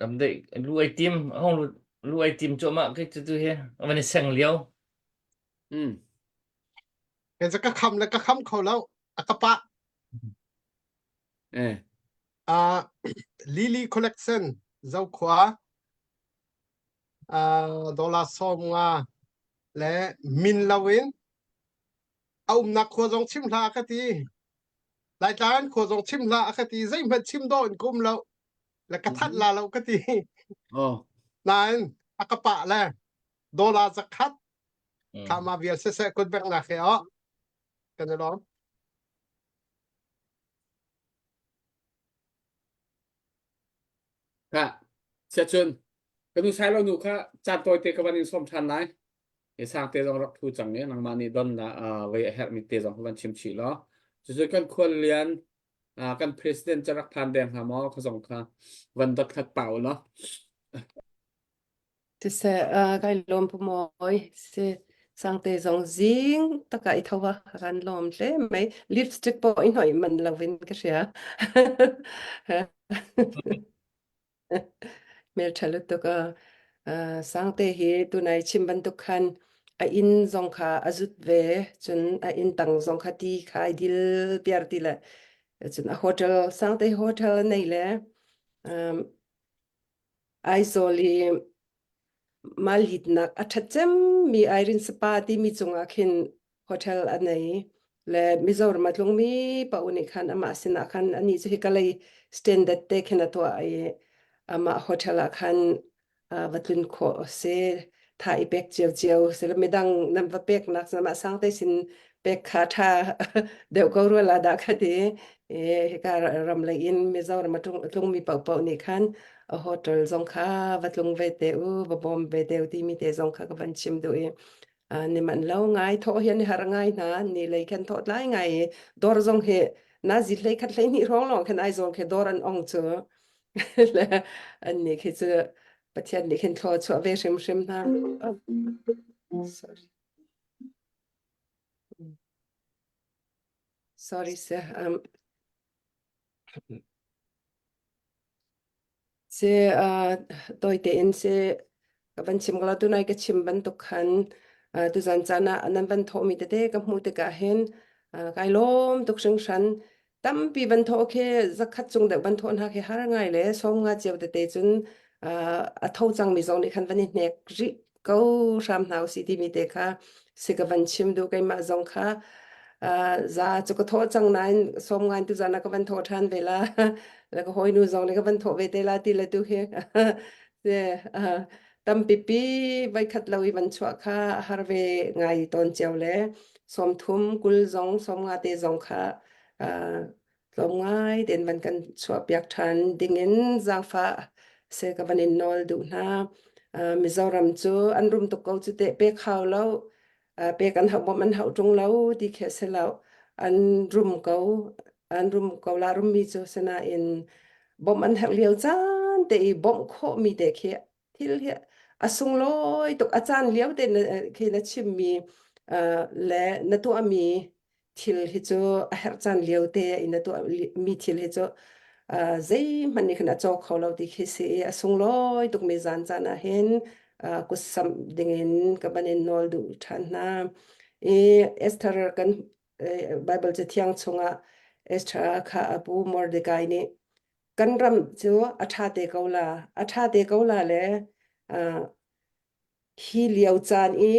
update lu ai tim hong lu lu ai tim chu ma ke chu tu he van i seng liao um Ke ka kham le ka kham kho lo a ka pa eh Uh, Lily Collection Zokhua uh, dollar sawm nga le min loin a umnak khua zong chim hlah ka ti Laitlang khua zong chim hlah ka ti zeihmanh chim dawh in ka um lo le ka that la lo ka ti oh nain a ka pah le dollar zakhat kha ma vial siseh kut bek nak he oh kan i lawm Kha siacun ka nu sai lo nu kha caan tawite ka van in sawm ṭhan lai. I sang te zong rak thu cang i nangmah nih don na vei a herhmi te zong van chim chih law. Cucu kan khuallian kan president cu rak phan deng hnga maw kha zong kha van dot khat pau law. Siseh, uh, kai lawm pu mawi. Si sangte zong zing taka i tho a kan lawm hle mai. Lipstick pawh i hnawih man lovin ka hria. Hmel ṭha lutuk a. Uh, sangte hi tunai chim bantuk khan a inn zong kha a zut ve cun a inn tang zong kha ti kha ai dil piar ti le cun a hotel sangte hotel nei le um, Aizawl i malhitnak a ṭhat cemmi Irene Spa timi cungah khin hotel a nei le Mizoram a tlungmi paoh nih khan amah sinah khan anih cu hika lei standard te khin a tuah i amah hotel ah khan va tlun khawh a si. Tha i pek ciocio sile midang nan va peknak mah sangte sin pek kha ṭha deuh ko rua la dah kha ti i hika ram lei in Mizoram a tlungmi paohpaoh nih khan a hotel zong kha va tlung ve te u va bawm ve te u timi te zong kha ka van chim duh i ni man lo ngai thawh hi an har ngai hna ni lei khan thawh tlai ngai i dawr zong hi nazi hlei khat hlei hnih hrawng lawng khan Aizawl khi dawr an ong cu le an nih khi cu Pathian nih khin thlaw chuah ve hrimhrim hna. Sorry. Sorry sir. Um, si uh, tawi tein si ka van chim ko tunai ka chim bantuk khan uh, tuzan caan ah nan van thawhmi tete ka hmuh tikah hin uh, kai lawm tuk hringhran tampi van thawh khi zakhat cung deuh van thawh hna khi har ngai le som nga cio tete cun uh, a tho cangmi zong nih khan van i hnek rih ko hram hna usih timi te kha si ka van chim duh keimah zong kha uh, za cu ka thawh cang nain som ngan tu zan ah ka van thawh ṭhan ve la le ka hawinu zong nih ka van thawh ve te la ti le tu hi uh, tampipi voi khat lo i van chuah kha a har ve ngai tawn cio le som thum kul zong som nga te zong kha uh, tlawm ngai tein van kan chuahpiak ṭhan dingin zaangfah se ka van in nawl duh hna. Uh, Mizoram cu an rum tuk ko cu teh pek hau lo, uh, pek an hauh bawmh an hauh ṭung lo ti khi a si lo. An rum ko, an rum ko la rummi cu sinain bawmh an herh lio caan te i bawmh khawhmi te khi thil hi a sunglawi tuk a caan lio te na khi na chimmi uh, le na tuahmi thil hi cu a herh caan lio te i na tuahmi thil hi cu uh, zeihmanh nih khan a caw kho lo ti khi si i a sunglawi tukmi zan caan ah hin uh, kutsamh dingin ka ban in nawl duh ṭhan hna. I Esther kan Bible cathiang chungah Esther kha a pu Mordecai nih kan ram cu a ṭha te ko la a ṭha te ko la le uh, hi lio caan i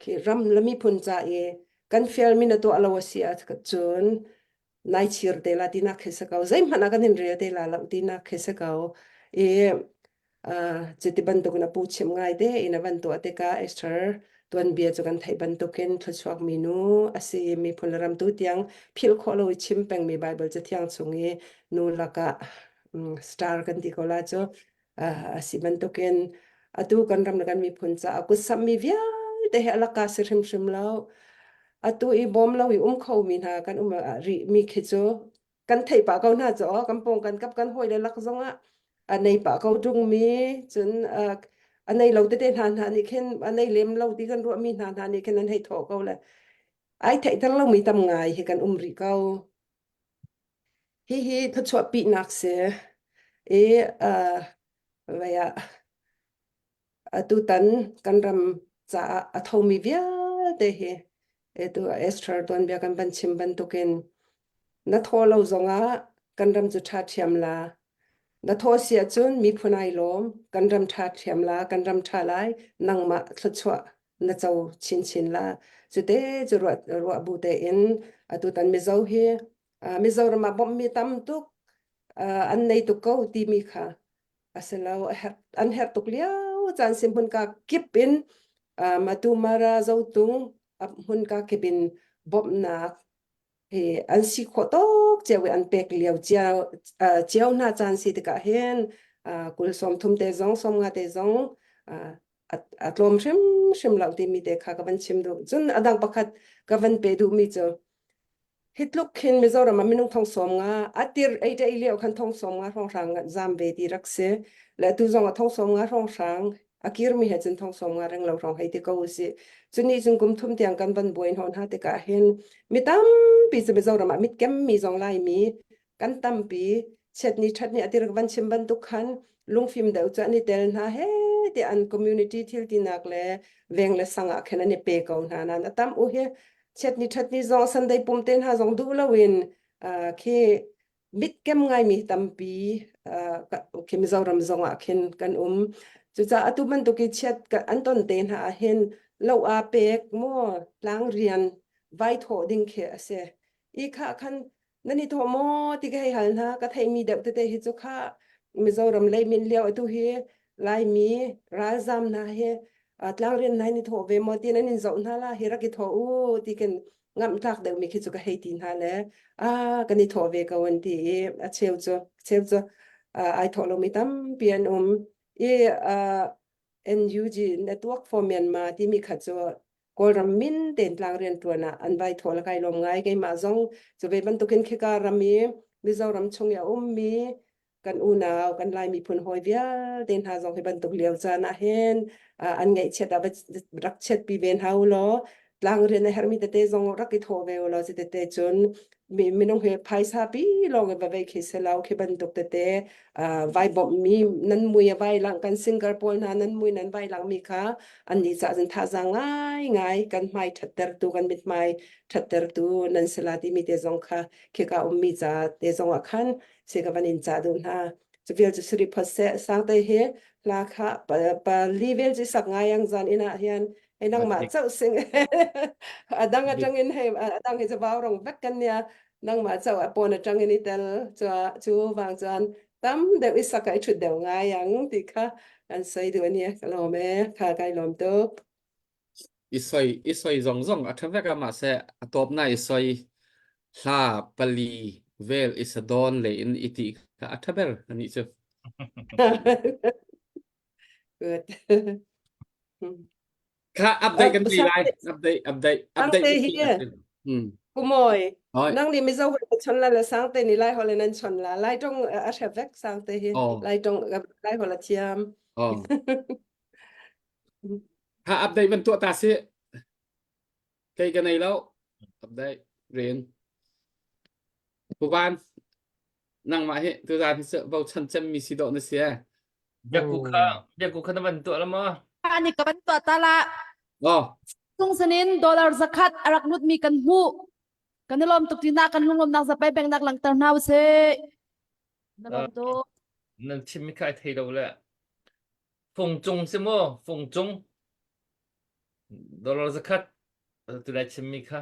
khi ram le miphun ca i kan fialmi na tuah lo a si ahcun. Nai chir te la tinak khi si ko. Zeihmanh ah kan in rel te la lo tinak khi si ko. I cuti bantukin a pu chim ngai te in a van tuah tikah Esther tuanbia cu kan theih bantukin thluachuak mi nu a si i miphun le ram tu tiang philh khawh lo i chim pengmi Baibal cathiang chung i nu lakah star kan ti ko la cu a si bantukin atu kan ram le kan miphun caah kutsamhmi vialte hi a laka si hrimhrim lo. Atu i bawm lo i um khomi hna kan um rih mi khi cu kan theih pah ko hna cu kan pawng kan kap kan hawi le lak zongah a nei pah ko ṭung mi cun a nei lo tete hna hna nih khin a nei lem lo ti kan ruah mi hna hna nih khin an hei thawh ko le ai theihter lomi tam ngai hi kan um rih ko. Hihi thluachuah pihnak si i uh, vei ah atutan kan ram caah a thomi vialte hi atu Esther tuanbia kan van chim bantukin na thaw lo zongah kan ram cu ṭha ṭhiam la na thaw si ahcun miphun ai lawm kan ram ṭha ṭhiam la kan ram ṭha lai nangmah thluachuah na co chinchin la cute cu ruah ruah bu tein atutan Mizo hi Mizoram ah bawmhmi tam tuk an nei tuk ko timi kha a si lo an herh tuk lio caan si hmunka kip in matu mara zotung hmunka kip in bawmhnak hi an si khawh tawk cio i an pek lio cio cio hna caan si tikah hin kul sawm thum te zong sawm nga te zong a tlawm hrimhrim lo timi te kha ka van chim duh cun a dang pakhat ka van pe duhmi cu Hi tluk khin Mizoram ah minung thong sawm nga a tir ei ṭei lio khan thong sawm nga hrawnghrang zam ve ti rak si. Le tu zong ah thong sawm nga hrawnghrang a kirmi he cun thong sawm nga reng lo hrawng hei ti ko usih. Cuni cun kum thum tiang kan van buai hnawh hna tikah hin mi tampi cu Mizoram ah mitkem mi zong Laimi kan tampi chiatni ṭhatni a tir van chim bantuk khan lungfim deuh cu an i tel hna he ti an community thil tinak le veng le sang ah khin an i pe ko hna nan a tam u hi chiatni ṭhatni zong Sunday pum te hna zong duh loin khi mitkem ngaimi tampi khi Mizoram zong ah khin kan um cucaah atu bantuk i chiat an ton te hna ah hin lo aa pek maw tlang rian vai thawh ding khi a si i kha khan nan i thawh maw ti ka hei hal hna ka theihmi deuh tete hi cu kha Mizoram lei min lio atu hi Laimi ralzam hna hi tlangrian hna in i thawh ve maw ti nan in zoh hna la hi rak i thawh u ti kan ngamh tlak deuhmi khi cu ka hei ti hna le a kan i thawh ve ko an ti i a cheu cu cheu cu ai thawh lomi tampi an um i NUG Network for Myanmar timi kha cu Kawlram min tein tlang rianṭuan ah an vai thawl kai lawm ngai keimah zong cu ve bantukin khika ram i Mizoram chung i a ummi kan unau kan Lai miphun hawi vialte hna zong hi bantuk lio caan ah hin an ngaihchiat ah rak chiatpi ve hna u law tlang rian a herhmi tete zong rak i thawh ve u law ci tete cun minung hi phaisa pi lawng i va vei khi si lo khi bantuk tete vai bawmhmi nan mui a vai lang kan singer pawl hna nan mui nan vai lang mi kha an nih cah cun thazaang ngai ngai kan hmai ṭhattertu kan mithmai ṭhattertu nan si la timi te zong kha khika ummi ca te zong ah khan si ka van in ca duh hna cu vial cu suri phot seh sangte hi hla kha pa, pa li vel ci sak ngai ang zan ina hian hei nangmah chauh sing adang atangin hei adang hi chu vau rong vek kan nia nangmah chauh a pon atangin i tel chu chu wang chuan tam deuh i sak ai thut deuh ngai ang ti kha kan sei duh ania ka lawm e kha kai lawm tuk I soi i soi zong zong a ṭha vek a mahse a tawp na i soi hla pali vel i sadawn le in i ti kha a ṭha ber ani cu. Good. Kha update kan ti lai. Update update update. Sangte hi Hmm. Kumoi. Hoi. Nang nih Mizo holh na chon la le Sangte nih Lai holh in an chon la. Lai tong a hrep vek Sangte hi. Oh. Lai tong Lai holh a thiam. Oh. Kha update van tuah ta si. Kei ka nei lo. Update rin. Puvan nangmah hi tuzaan hi bochan cemmi si dawh na si eh. Biakku kha biakku kha na van tuah la maw? Ani ka van tuah ta la. Oh. Tung sanin dollar zakhat a rak lutmi kan hmuh. Kan i lawm tuk tina kan lunglawmnak zapai pengnak langter hna usih. Na lawm tuk. Nan chimmi kha ai thei lo le. Fung cung si maw? Fung cung. Dollar zakhat tu lai chimmi kha.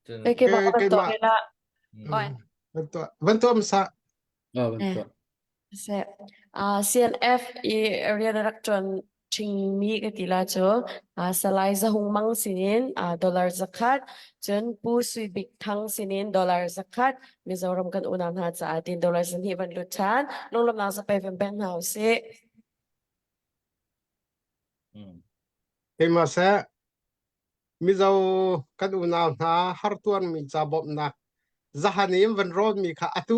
Cun Ke ke Ke ba to keimah la. mm, van tuah van tuah hmasa. Ah, van Eh. tuah. Se ah CNF i rian a rak ṭuan ṭhingmi ka ti la cu ah Salai Zahung Mang sinin ah dollar zakhat cun Pu Sui Bik Thang sinin dollar zakhat Mizoram kan unau hna caah tin dollar zahnih van lut ṭhan lunglawmhnak zapei van pek hna usih. Keimah seh Mizo kan unau hna hartuarmi ca bawmhnak zahan in van rawnmi kha atu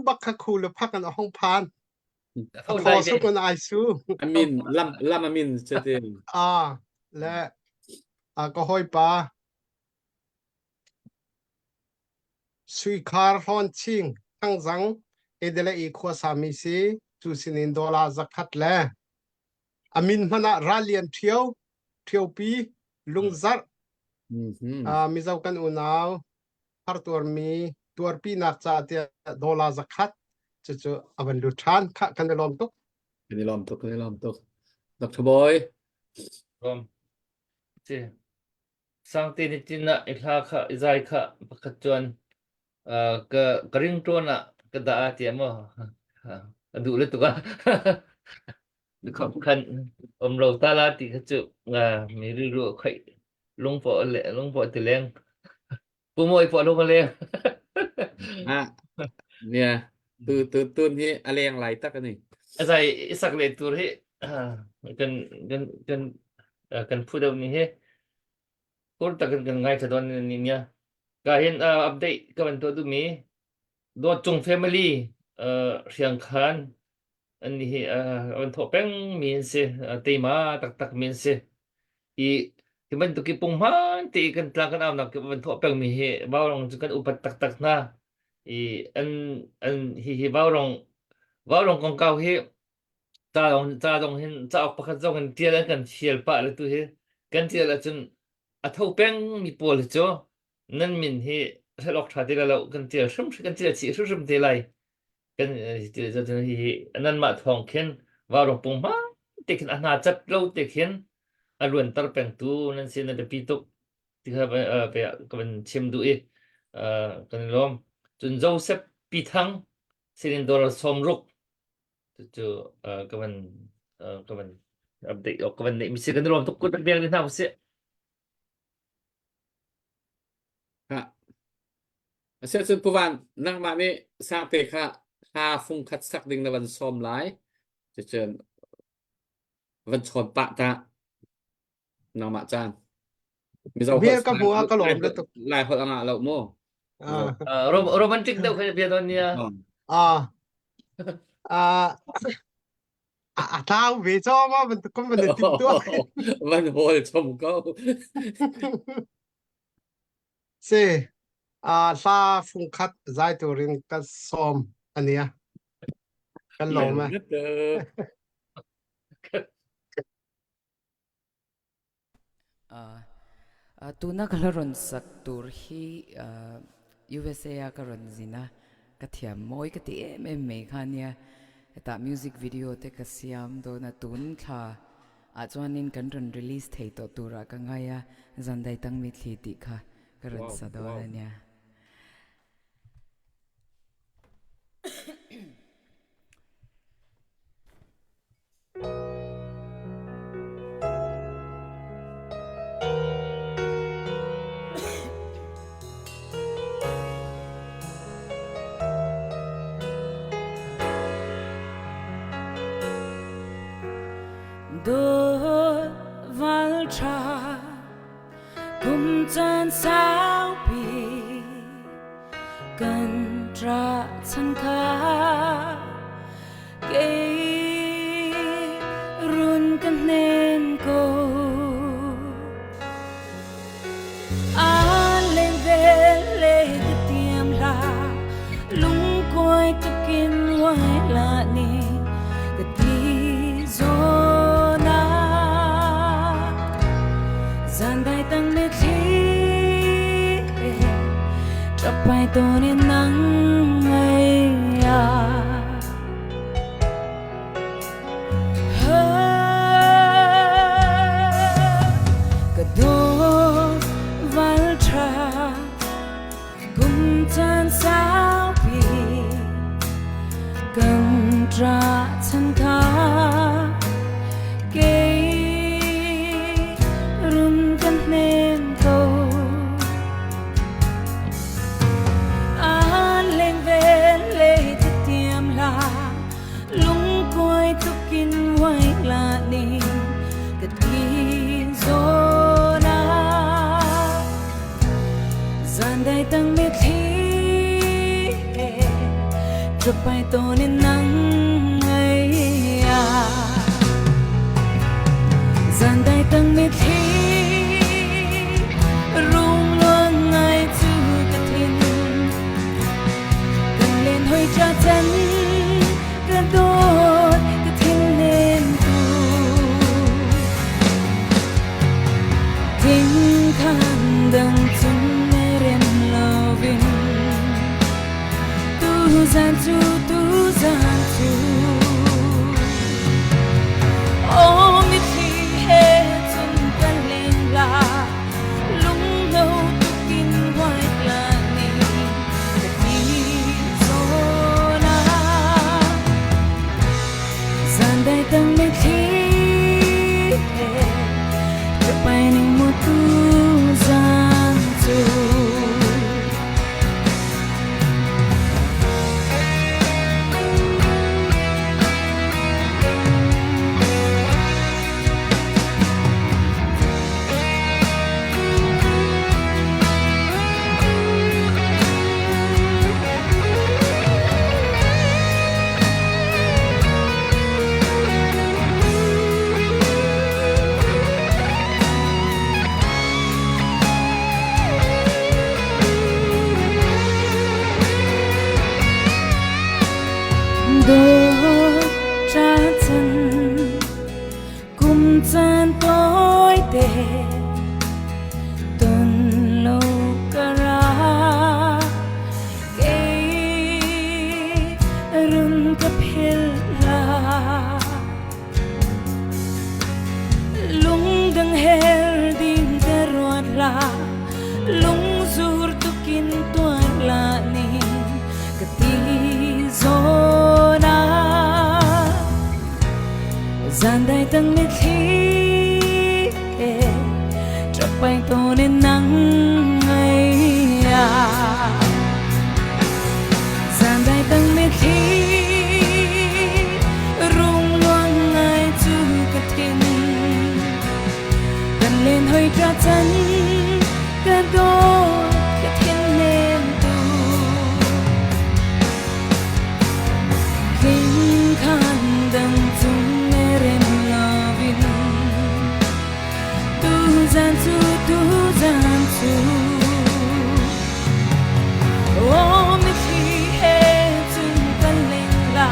bak kha khu le phak in a hung phan. A thaw suk in ai su. Amin lam lam amin cutin. Ah le a ka hawipa Suikhar Hlawn Ching Thangzang Edele i khuasa mi si cu sinin dollar zakhat le a min hmanh ah Rallian Ṭhio Ṭhiopi Lungzarh Mizo kan unau hartuarmi tuarpinak ca tiah dollar zakhat cucu a van lut ṭhan khah kan i lawm tuk. Kan i lawm tuk kan i lawm tuk. Dr. Boy. Lawm. Si. Sangte ni tin ah i hla kha i zai kha pakhat chuan ka ka ring ṭawn ah ka dah ah tiah maw a duh le tuk ah khop khan um lo ta la ti kha cu mi rilru a khoih lungpawh le lungpawh ti leng pu mawi pawh lung a leng Ah, nia tu tu tun hi a leng lai tak ani. A zai i sak le tur hi kan kan kan kan phu deuh ni hi Kur takin kan ngaithla dawn ni nia. Ka hin update ka van tuah duhmi Dawt Cung family Hriangkhan an ni hi an thawh peng mi an si teima taktak mi an si. I hi bantuk i punghman te i kan tlang kan aunak van thawh peng mi hi Vaurong cu kan upat taktak hna. I an an hi hi Vaurong Vaurong kongkau hi Ca zong ca zong hin cauk pakhat zong in ṭial an kan fial pah le tu hi kan ṭial ahcun a tho peng mi pawl hi cu nan min hi hrelh awk ṭha ti lai lo kan ṭial hrimhrim kan ṭial chih hrimhrim te lai kan ti cun hi hi nanmah thawng khin vaurawng pung hma te khin a hna cat lo te khin a luanter pengtu nan si na biapi tuk ti kha ka van chim duh i kan i lawm cun Joseph Pithang sinin dollar 60 Cucu ka van ka van update awk ka van neih mi si kan i lawm tuk kut beng ni hna usih. Ha. Asiahcun Pu Van, nangmah nih sangte kha hla fung khat sak ding na van sawm lai. Cucun van chawn pah ta. Nangmah caan. Mizo Hmel ka hmu ah ka lawm le tuk. Lai holh a ngah lo mu. Ah. Romantic deuh kha bia don nia. Ah. Ah. A tlau ve cho ma bantuk kan van tim tuak. Van hol chom ko. Si. Ah hla fung khat zai turin ka som ania. Kan lawm e. Tuna ka la rawn sak tur hi USA a ka rawn zin a, ka thiam mawi ka ti em em mai kha nia. Hetah music video te ka siam dawn a, tun thla ah chuanin kan rawn release thei tawh turah ka ngai a, Zandai Tang Mitthli tih kha ka rawn sa dawn a nia. Dawt val ṭha kum caan saupi kan ṭah chan kha kei run ka hnem ko a len ve le ka tiam la lungkuai tukin wai la ni ka ti zona zan dai tang le thli ṭap tawn in nang ngai Ka dawt val ṭha. caan saupi kan ṭah chan kha kei run kan hnem ko. An leng vel le tiam la lungkuai tukin wai la ning ka ti zona zan dai tang mi thli ṭapai tawn in nang ngai a zan dai tang mi thli rung luang ngai chu ka thin Kan len hoi cha chan ka dawt ka thin nem tu Ting khan dang chung ne rem lovin Tu zan chu tu zan chu Oh mi thli he chun kan len la lung no tukin wai la ni ka ti zona zan dai tang mi thli he ka pai ning mu tu zan chu Dawt cha chan Kum caan tawite ton lo ka ra kei run ka phil la lungdang her ding ka ruat la lungzur tukin tuar la ning ka ti zona Zan dai tang mitthli he ṭap peng tawn in nang ngai ah. Zan dai tang mitthli rung luang ngai cu ka thin kan len hoi tra chan ka dawt ka thin nem tu Kingkhan dang cung merem lovin tu zan cu tu zan cu Oh mitthli he cun kan leng la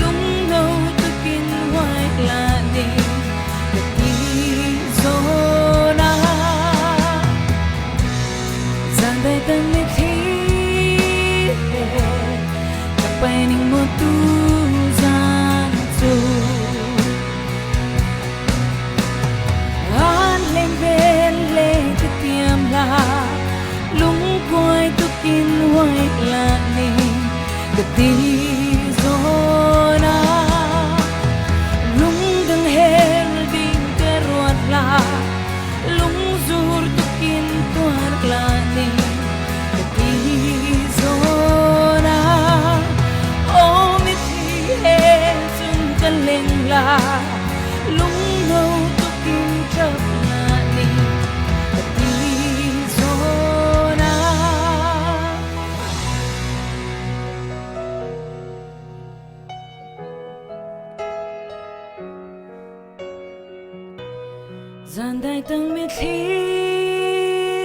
lungno tukin huai la ning ka ti zona Zan dai tang mitthli he ka pai ning mu tu zan cu An leng vel le ka tiam la lungkuai tukin huai la ning ka ti zona lungdang her ding ka ruat la lungzur tukin tuar ning ka ti zona o mitthli he cun ka leng la lungno tukin ṭap la ning ka ti zona Zan dai tang mitthli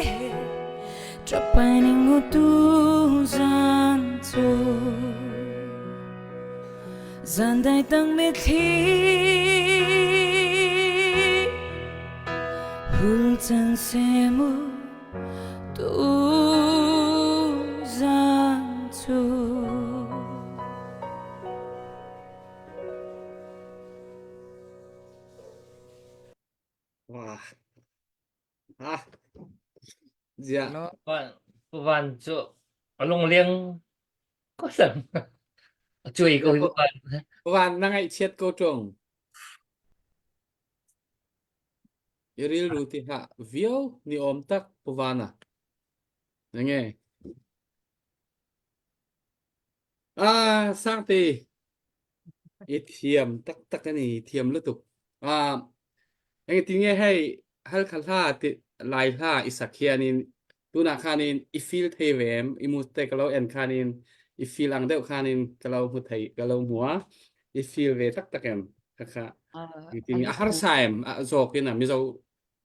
he ṭap pai ning mu tu zan cu Zan dai tang mitthli hul cang seh mu tu zan cu Wah. Ah. Zia. Van, Van cu. A lungleng ko sang. A cuai ko hi van. Van na ngaihchiat ko ṭung. I rilru ti hlah viau ni awm tak pu Vana. Na nge. Ah, Sangte. I thiam taktak ani thiam lutuk. Ah, eng ti nge hei hal kha hla ti lai hla i sak hian in tunah khan in i feel thei ve em i mu te ka lo en khan in i feel ang deuh khan in ka lo hmu thei ka lo hmu a i feel ve taktak em kha kha ti nge a harsa em a zawk in a mizo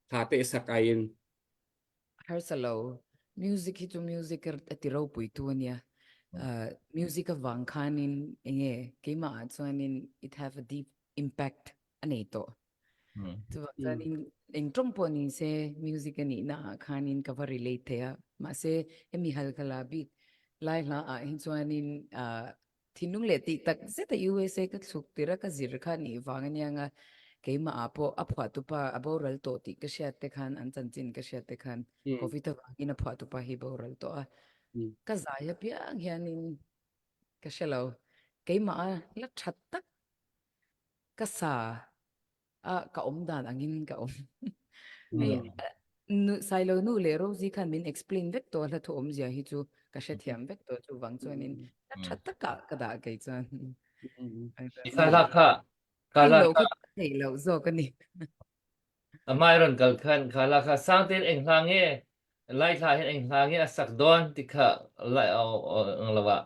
tha te sak ai in Harsa lo. Music hi chu music a ti ropui tu ania. Uh, music avang khanin enge keimah ah chuanin it have a deep impact a nei tawh. Mm. Chuvang chuanin eng tawng pawh ni se music a nih na ah khanin ka va relate thei a. Mahse hemi halkhala bik lai hla ah hi chuanin uh, Thinlung leh tih tak zet a USA ka thluk tir a ka zir kha nih vang ania nga keimah ah pawh a phuahtupa a boral tawh tih ka hriat te khan an chanchin ka hriat te khan Covid avangin a phuahtupa hi boral tawh a ka zai apiang hianin ka hre lo keimah a la that tak ka sa a ka awm dan angin ka awm. Hei nu Sailo nu leh Rosie khan min explain vek tawh hla thu awmzia hi chu ka hrethiam vek tawh chuvang chuanin a tha takah ka dah kei chuan. I kha hla kha kha hla Lo kha theih loh zawk a ni. A hmai rawn kal khan kha hla kha Sangtein eng hla nge Lai thla hin eng hla nge a sak dawn ti kha lai ang lo ah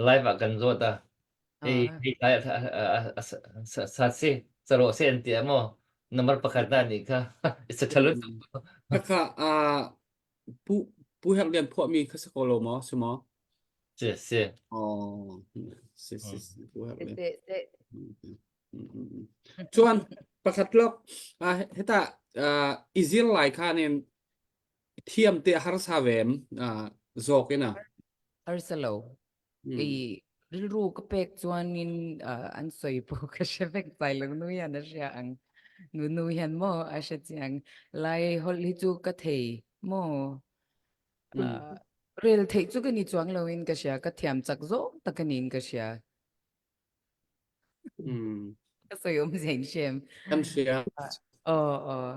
live ah kan zawt a. Hei hei tlai sa si saro se an ti maw number pakhat na nih kha sa ṭha lutuk. Khakha pu pu Herh Lian phuahmi kha si ko lo maw si maw? Si si. Oh si si si pu Herh Lian. Se se. Chuan pakhat lok heta i zir lai khan in thiam te harsa vem zawk ina. Harsa lo. I rilru ka pek chuanin an sawi pawh ka hre vek tlai lo nu hian a hria ang. Nu nu hian maw a hre chiang. Lai hawlh hi chu ka thei maw. Rel theih chu ka ni chuang loin ka hria, ka thiam chak zawng tak a niin ka hria. Ka sawi awm zia in hria em? Kan hria. Aw aw.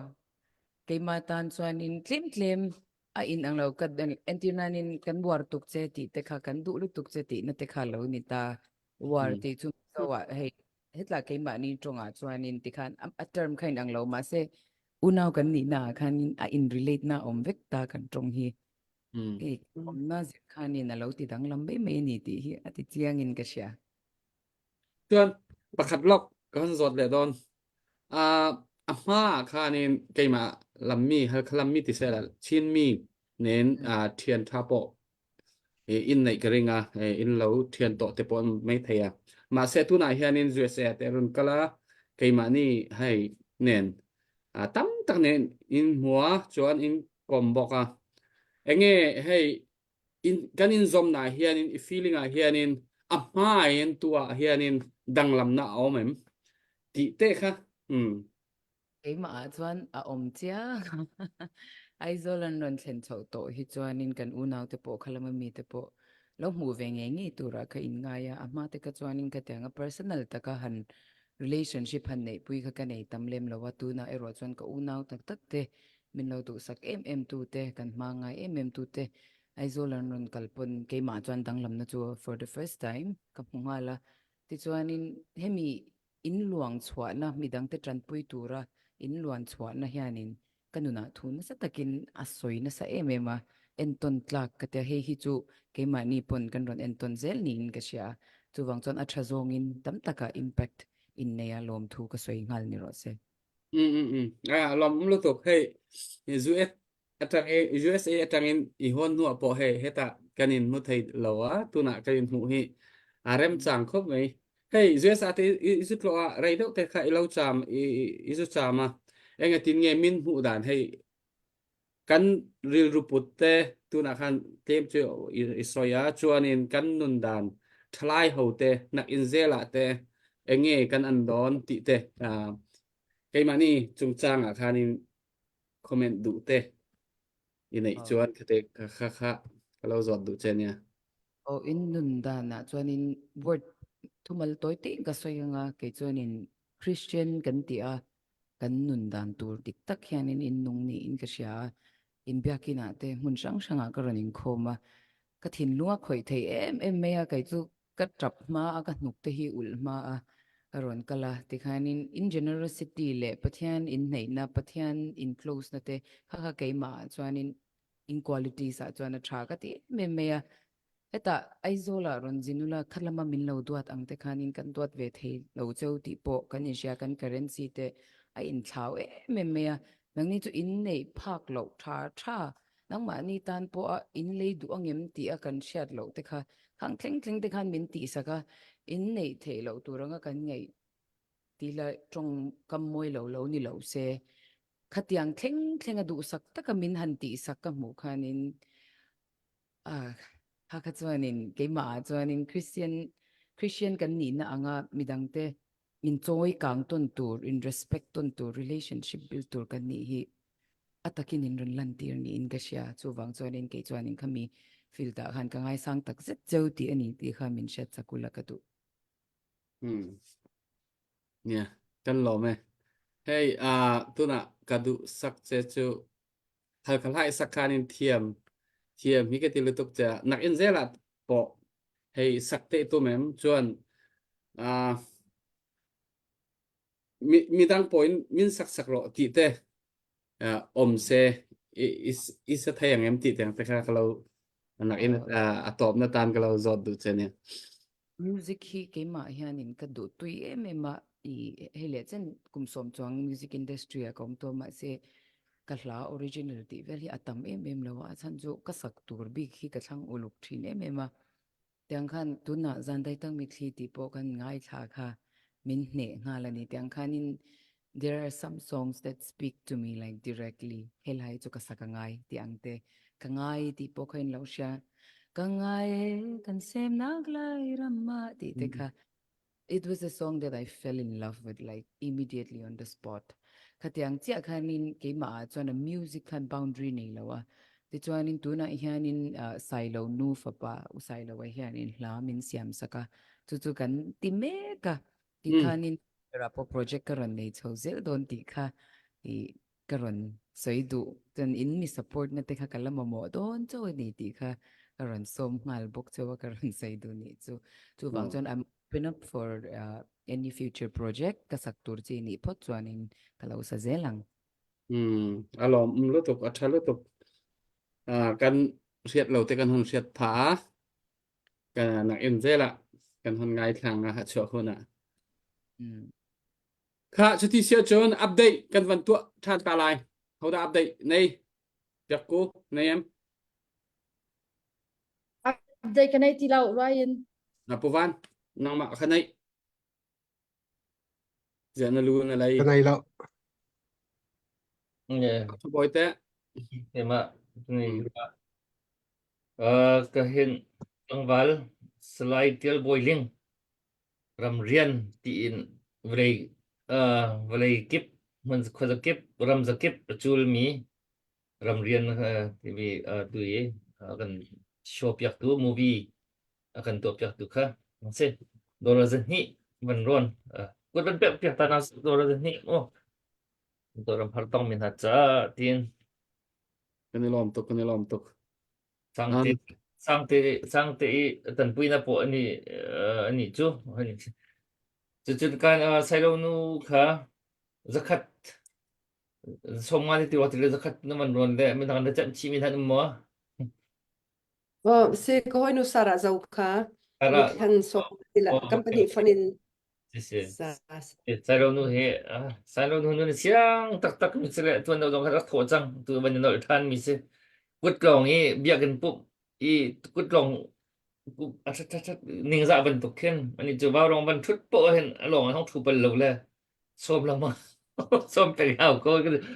Keimah tan chuanin tlem tlem a in ang lo ka entir nanin kan war tuk che tih te kha kan duh lutuk che tih na te kha lo ni ta. War tih chu Mizo ah hei hetla keimahni tawngah chuanin tikhan a term kha in ang lo mahse unau kan nihna ah khanin a in relate na awm vek ta kan tawng hi. Hei awmna zir khanin a lo ti danglam mai mai a ni tih hi a ti chiangin ka hria. Chuan pakhat lawk ka han zawt leh dawn. A hma ah khanin keimah lammi Halkha lammi ti sela Chinmi nen thian tha pawh in neih ka ring a, in lo thian tawh te pawh an mai thei a. Mahse tunah hianin USA te rawn kal a, keimahni hei nen tam tak nen in hmu a, chuan in kawm bawk a. Enge hei in kan inzawmna ah hianin i feeling ah hianin a hmain tu ah hianin danglamna a awm em tih te kha um Keimah ah chuan a awm chiang Aizawl an rawn thlen chhoh tawh hi chuanin kan unau te pawh kha lama mi te pawh lo hmuh ve ngei ngei turah ka inngai a, a hma te kha chuanin ka tiang a personal taka han relationship han neihpui kha ka nei tam lem lo a, tunah erawh chuan ka unau tak tak te min lo duhsak em em tu te, kan hma ngai em em tu te Aizawl an rawn kal pawn keimah chuan danglamna chu for the first time ka hmu nghal a, tichuanin hemi in luang chhuahna midangte tanpui tura in luan chhuahna hianin ka nunah thu nasa takin a sawi nasa em em a, entawn tlak ka tia hei hi chu keimahni pawn kan rawn entawn zel niin ka hria a, chuvang chuan a tha zawngin tam taka impact inneia lawmthu ka sawi nghal ni rawh se. Mm mm mm. Ah, lawm lutuk hei US atang USA atangin i hawn hnuah pawh hei heta kan in hmu thei lo a tunah kan in hmuh hi a remchang khawp mai hei USA te i zu tlawh a rei deuh te kha i lo cham i i zu cham a engatin nge min hmuh dan hei kan rilru put te tunah khan tlem chu i sawi a chuanin kan nun dan thalai ho te nak in zelah te enge kan an dawn tih te keimahni chungchangah khanin comment duh te i neih chuan khate kha kha kha ka lo zawt duh che nia. Aw in nun dan ah chuanin word thumal tawi tein ka sawi anga kei chuanin Christian kan ti a kan nun dan tur dik tak hianin in nung niin ka hria a in biakin ah te hmun hrang hrang ah ka rawn inkhawm a ka thinlung a khawih thei em em mai a kei chu ka tap hma a ka hnuk te hi ulh hma a ka rawn kal a tikhanin in generosity leh Pathian in hneihna Pathian in close na te kha kha keimah ah chuanin in qualities ah chuan a tha ka ti em em mai a hetah Aizawl ah rawn zin ula kha lama min lo duat ang te khanin kan duat ve thei lo cheu tih pawh kan inhria kan currency te a inthlau em em mai a nangni chu in neih phak loh tha tha nangmahni tan pawh a in lei duh angem tih a kan hriat loh te kha khang thleng thleng te khan min tihsak a in neih theih loh tur anga kan ngaih tih la tawngkam mawi lo lo ni lo se Khatiang thleng thleng a duhsak taka min han tihsak ka hmuh khanin ah kha kha chuanin keimah ah chuanin Christian Christian kan nihna anga midangte in chawi kang tawn tur in respect tawn tur relationship build tur kan nih hi a takin in rawn lantir niin ka hria chuvang chuanin kei chuanin khami field ah khan ka ngaisang tak zet cheu tih a ni tih kha min hriat chak ula ka duh. Hmm. Nia, kan lawm e. Hei, uh, tunah ka duh sak che chu hal ka hlai sak khan in thiam thiam hi ka ti lutuk che nak in zelah pawh hei sak te tum em chuan uh, mi midang pawhin min sak sak rawh tih te uh, awm se i i i sa thei ang em tih te te kha ka lo nak in a tawp na tan ka lo zawt duh che nia. Music hi keimah hianin ka duh tui em em a, i hei leh chen kum sawm chuang music industry ah ka awm tawh mahse ka hla original tih vel hi a tam em em lo a, a chhan chu ka sak tur bik hi ka thlang uluk thin em em a. Tiang khan tunah Zandai Tang Mitthli tih pawh kan ngaithla kha min hneh nghal a ni. Tiang khanin there are some songs that speak to me like directly helai chu ka sak a ngai tih ang te ka ngai tih pawh kha in lo hria ka ngai e kan semnak lai ramah tih te kha It was a song that I fell in love with like immediately on the spot. Khatiang chiah khanin keimah ah chuan a music khan boundary nei lo a. Tichuanin tunah hianin uh, Sailo nu fapa u Sailo a hianin hla min siam sak a. Chu chu kan ti mek a. Ti Mm. khanin rapo project ka rawn nei chho zel dawn tih kha i ka rawn sawi duh. Chuan in mi support na te kha ka la mamawh dawn chauh a ni tih kha ka rawn sawm nghal bawk chauh a ka rawn sawi duh nih chu. Chuvang Mm. chuan I'm open up for uh, any future project ka sak tur chi nih phawt chuanin ka lo sa zel ang. Hmm, a lawm um lutuk a tha lutuk. Ah, kan hriat lo te kan hun hriat pha a kan nak in zela kan hun ngai thlang a ha chuah hun a. Mm. Kha chuti sia cun update kan van tuah ṭhan ta lai. Hodah update nei? Biak ku nei em? Update ka nei ti lo Ryan. Na pu Van, nangmah kha nei. Ziah na lu na lei. Ka nei lo. Yeah. Bawi te. Ema ni uh, ka hin tlangval Salai Tial Bawi Ling ramrian tiin vawlei uh, vawlei kip hmun khuazakip ram zakip a culmi ramrian uh, timi uh, tu i uh, kan show piaktu movie a kan tuah piaktu kha an si dollar zahnih van rawn uh, kut van pek piak ta na dollar zahnih mu ram har tong min ha cha tin Kan i lawm tuk, kan i lawm tuk. Sangte sangte sangte i tanpui na pawh ani ani cu cucun kan sailo nu kha zakhat sawmnga te ti le zakhat na man rawn le midang na chanh chih mi hna um maw Oh, si ka hoi nu Sarah zo kha Sarah mithlan so tila company phone in Si si. Sailo nu hi Sailo nu nu siang taktak mi si le tuan deuh zong kha rak thawh cang tu van i nolh ṭhan mi si. Kutlawng i biakinn pumh i kutlawng a ṭhat ṭhat ṭhat ningzah bantuk khin ani cu vaurawng van ṭhut poh hin a lawng in hong ṭhu bal lo le sawm lengmang sawm peng hau ko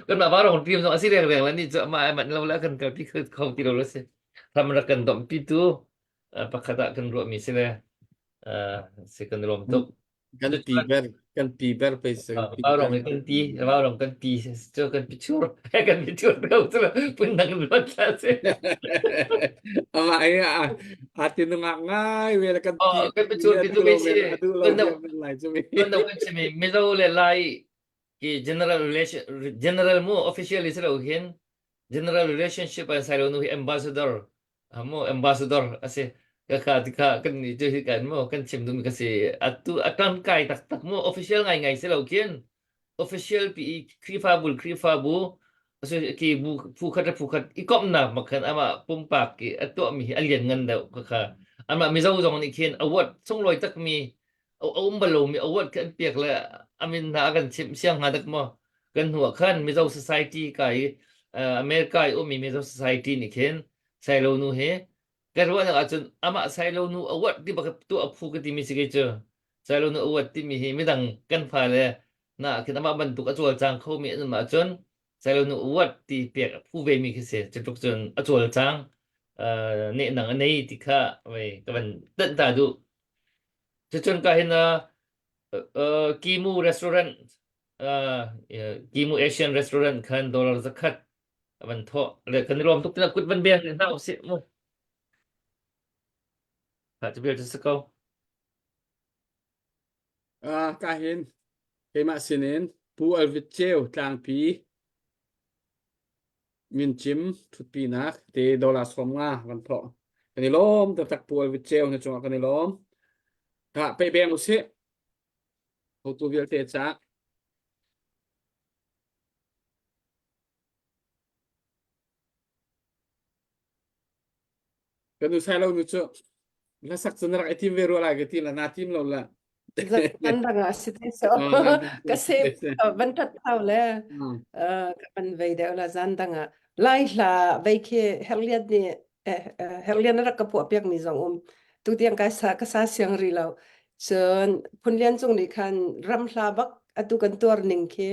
kan mah vaurawng team zong a si reng reng le ni cu amah ai manh lo le kan kalpi kho ti lo le si ram rak kan domh pi tu pakhat ah kan ruah mi si le si kan lawm tuk. Kan pi ber kan pi ber pe se kan pi Vaurawng hi kan pi vaurawng kan pi cu kan pi chur kan pi chur ko cu phun dang luat thla si. Ama ai a a ti nungak ngai ve la kan pi Oh kan pi chur ti tu be si. Adu lo Kan lai chu mi. Kan kan chimi Mizo le Lai ki general relation general mu officially si lo hin general relationship an sai lo nu hi ambassador mu ambassador asi ka kha ti kha kan ni chu hi kan mu kan chim dum ka si atu atan kai tak tak mu official ngai ngai si lo khin official pi Khrihfabu Khrihfabu ki bu phu khat le phu khat i komnak makhan ama pumpak ki atuah mi hi a lian ngan deuh ka kha ama Mizo zong nih khin award sunglawi tak mi a um bal lomi award khi an pek le amin hna a kan chimh siang hnga dak maw kan hnu ah khan Mizo Society ka i America i ummi Mizo Society nih khin Sailo nu hi ka ruahnak ahcun amah Sailo nu award ti bak tu a phu ka timi si kei cu Sailo nu award timi hi midang kan fale na khin amah bantuk a cawlcang khomi an um ahcun Sailo nu award ti pek a phu ve mi khi si cu tluk cun a cawlcang nehnang a nei ti kha wei ka van tanh ta duh Cucun ka hin uh, uh, Kimu restaurant uh, Kimu Asian restaurant khan dollar zakhat van thawh le kan i lawm tuk tina kut van beng hna usih mu. Ha tu bel tu ko. Ah ka hin keimah sinin Pu Alvit Ceu tlangpi Mincim ṭhutpinak te dollar 50 kan thawh. Kan i lawm taktak Pu Alvit Ceu na cungah kan i lawm. Ka pe beng usih. Hotu vialte ca. Kan nu sai lo nu cu hlasak cu na rak i tim ve rua lai ka ti la na tim lo la. Zan dang ah si te so. Ka se van tat thau le ka van vei deuh la zan dang ah lai hla vei khi herlian nih herlian rak ka phuah piak mi zong um tu tiang ka sa ka sa siang ri lo cun phunlian cung nih khan ram hla bak atu kan tuar ning khi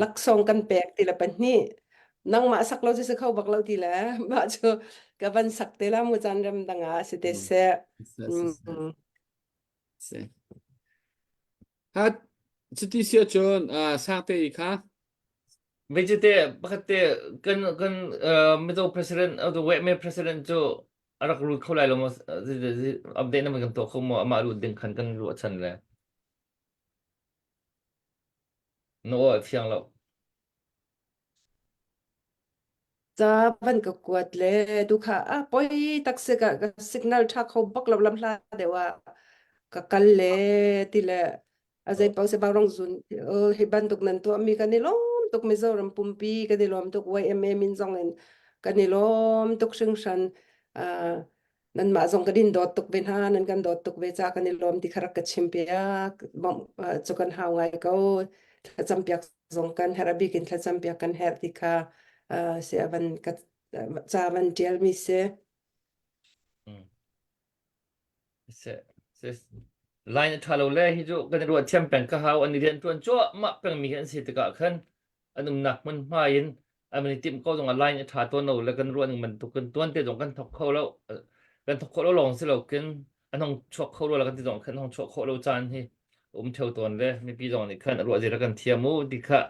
laksawng kan pek ti le pahnih nangmah sak lo cu si kho bak lo ti le mah cu ka van sak te la mu caan rem dang ah si te seh. Si. Ha cuti si ahcun uh, sangte i kha Vegete pakhat te kan kan uh, Mizo president uh, the Wetme president cu a rak lut kho lai lo maw update na kan tuah kho maw amah lut ding khan kan ruah chan le no fiang lo Ca van ka kuat le tu kha a poi tak si ka ka signal tha kho bak lo lam hla deuh ah ka kal le ti le a zei pau se ba rong zun hi bantuk nan tuah mi kan i lawm tuk Mizoram pumpi kan i lawm tuk YMA min zong in kan i lawm tuk hringhran nanmah zong kan in dawt tuk ve hna nan kan dawt tuk ve ca kan i lawm ti kha rak ka chim piak bawmh cu kan hau ngai ko thlacam piak zong kan herh a bik in thlacam piak kan herh ti kha si a van ka ca van tial mi si Se se line a ṭha lo le hi cu kan i ruah thiam peng ka hau an i rian ṭuan cuahmah pengmi hi an si tikah khan an umnak hmunhma in an i timh ko zongah line a ṭha tawn lo le kan ruah ning bantuk kan tuan te zong kan thawk kho lo kan thawk khawh lo lawng si lo kin an hong chuak kho lo la kan ti zong khan hong chuak khawh lo caan hi um theo tawn le mipi zong nih khan a ruah zira kan thiam u ti kha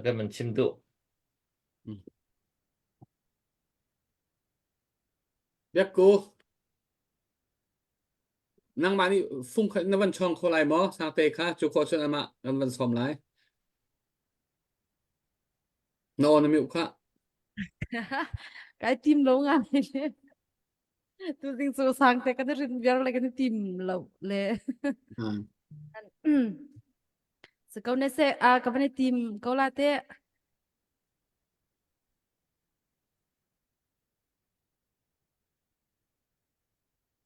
kan van chim duh. Biakku, nangmah nih fung khat na van chawng kho lai maw? Sangte kha cu khawh cun amah kan van sawm lai. Na aw na mute kha. Kai tim lo ngai le. Tu ding cu sang te kan rin viar le kan tim lo le. Se ko ne se a ka van tim ko la te.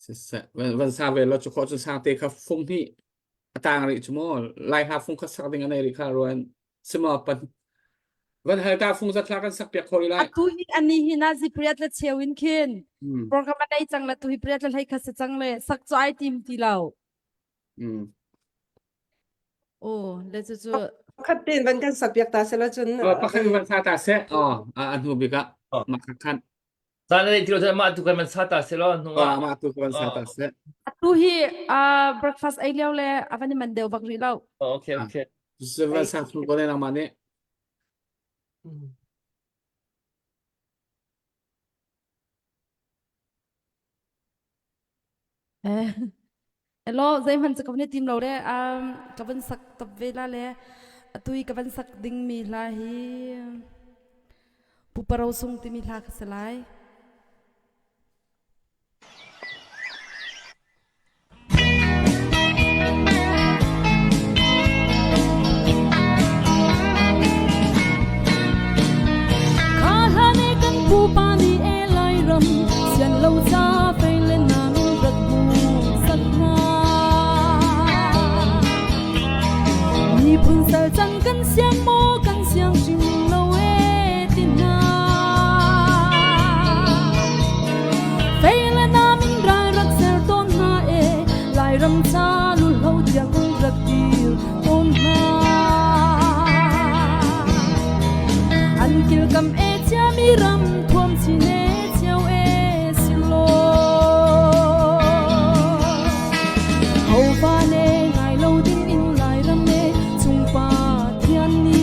Siseh, van van sa ve lo cu khawh cun sangte kha fung hnih a tang rih cu mu lai ha fung kha sak ding a nei rih kha ruan sima pan van hal ta fung zatla kan sak piak kho rih lai Atu hi ani hi na zi priat la cheu in khin mm program a nei cang la tu hi priat la hlei kha se cang le sak cu ai tim ti lo mm Oh, le cu cu Pakhat tein van kan sak piak ta sela cun pakhat in van sa ta seh oh a hnu bik ah mah kha khan Caan nei ti lo mah tu kan man sa ta selaw hnu ah mah tu kan sa ta seh atu. Tu hi uh, breakfast ei lio le a van i man deuh bak rih lo. Oh, okay, okay. Seven sang chung ko ne nangmah nih. Eh. Hello, zeihmanh cu ka van i tim lo le um, ka van sak top ve la le atu i ka van sak dingmi hla hi Pupa Rosung timi hla kha si lai. Kha hlan i kan pupa nih e Lairam sian lo ca fei le nam in rak sak hna. Miphun sal cang kan siang maw kan siang hrim lo e ti hna. Fei le nam in ral rak ser tawn hna e Lairam ca lulho tiang rak dir tawn hna. An kilkam e ciami ram thuam chin e cio e silo. Hofa ne ngai lo ding in Lairam e chungpa thian ni.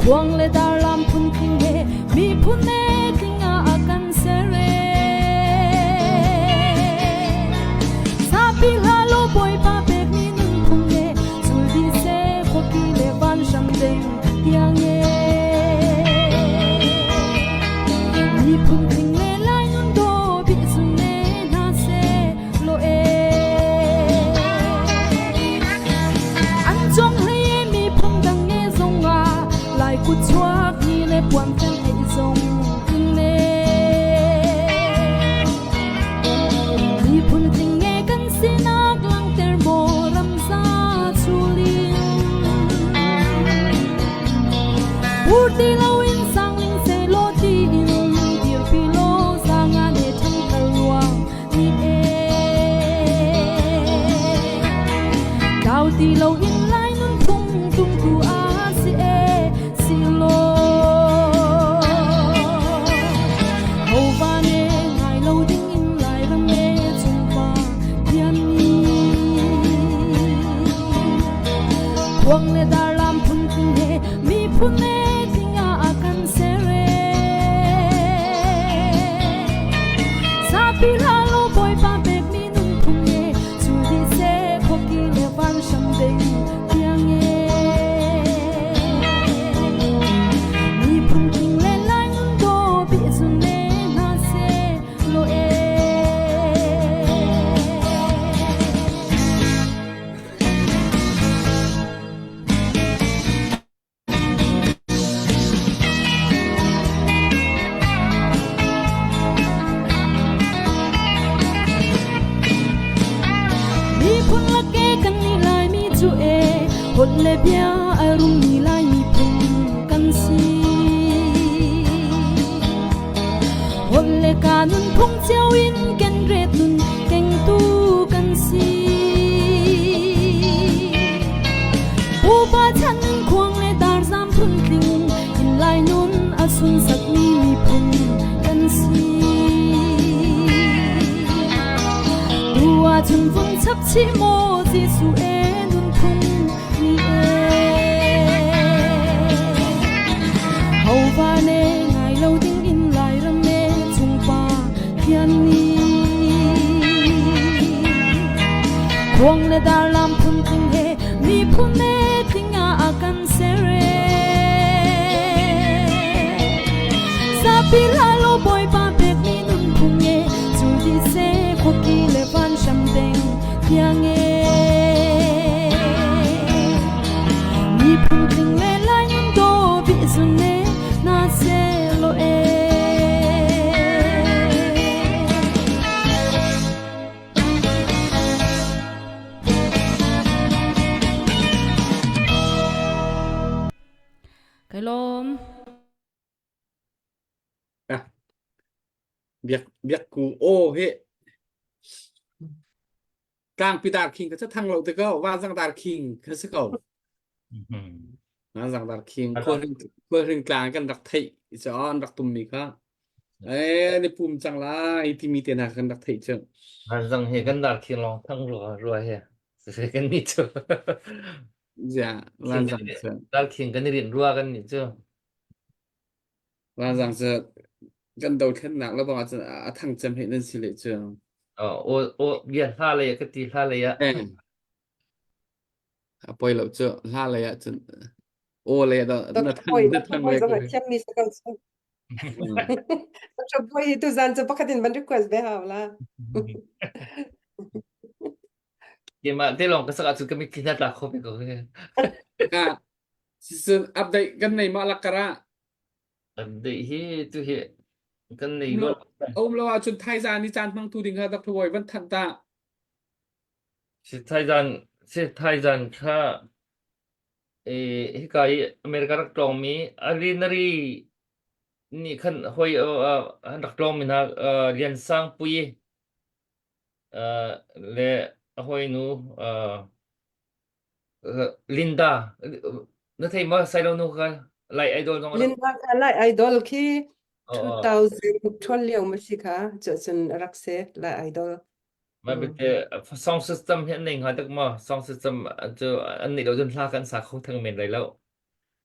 Khuang le darlam phun tling he miphun ne tling ah a kan ser e. Sapi hla lo Bawipa pekmi nunphung he cul dih seh khuaki le vanhram deng tiang e. Miphun tling le Lai nun daw bih zun ne hna seh law e. An cung hlei e miphun dang e zong ah Lai kut chuak ni le puan fen ei zong in ne. Miphun tling nge kan sinak langhter maw ramza chulin. Pur ti loin sangling se lo tiin dirpi lo sanga ne ṭhangthar ruang ni e. Dau ti loin lai nunphung tumtu a si e si lo. Hova ne ngai lo ding in Lairam e chungpa thian ni. Khuang le darlam phun tling he miphun e tling ah a kan ser e. Sapi hla lo Bawipa pekmi nunphung e cu dih seh khuaki le vanhram ding tiang e. Miphun tling le Lai nun daw bih zun ne hna seh law e. Miphun lak e kan nih Laimi cu e holh le bia a rummi Lai miphun kan si. Holh le ka nunphung cio in kenret nun kengtu kan si. Pupa chan khuang le darzam phun tling in Lai nun a sunsakmi miphun kan si. Tu ahcun vung chap chih maw Jesuh e nunphung ni e. Hova ne ngai lo ding in Lairam e chungpa thian ni. Khuang le darlam phun tling he miphun e tling ah a kan ser e. Zapi la lo Bawipa pekmi nunphung e cu di se khuaki le vanhram deng tiang e. Miphun tling le Lai nun daw bih zun e na se lo e. Kai lawm. Ah, biak biak ku aw he tlangpi dar khing ka thang lo te ko vanzang dar khing ka si ko vanzang dar khing khualhring khualhring tlang kan rak theih i an rak tum mi kha. Eh, ni pum cang lai timi te hna kan rak theih cu. Vanzang hi kan dar khing lawng thang rua rua he. Siseh kan nih cu. Ja, vanzang cu. Dar khing kan i rinh rua kan nih cu. Vanzang cu kan dothlennak le bang ahcun a thang cem he nan si le cu. O o bia hla lei ah ka ti hla lei ah. Eh. A poi lo cu hla lei ah cun aw lei ah na Dr. thang Boy, na Dr. thang Boy le zong ko. a thiammi si ko cu. Dr. Boy hi tuzan cu pakhat in van request ve hau la. Keimah te lawng ka sak ahcun ka mitthli hna tla kho ve ko. Ah, siscun update kan nei ma lakar ah Update hi tu hi kan nei um lo lo. um lo ahcun thaizan ni caan hmangtu ding kha Dr. Boy van thanh ta. Si thaizan si thaizan kha eh hika i America rak tlawngmi Alinari nih khan hoi uh, an rak tlawngmi hna uh, Lian Sang Pui uh, le a hawinu uh, Linda na thei maw Sailo nu kha Lai Idol zong Linda kha Lai Idol khi 2012 lio ma si kha cun rak se Lai Idol Ma bete song system hi an nei hnga tak maw song system cu an neih lo cun hla kan sa kho theng men lai lo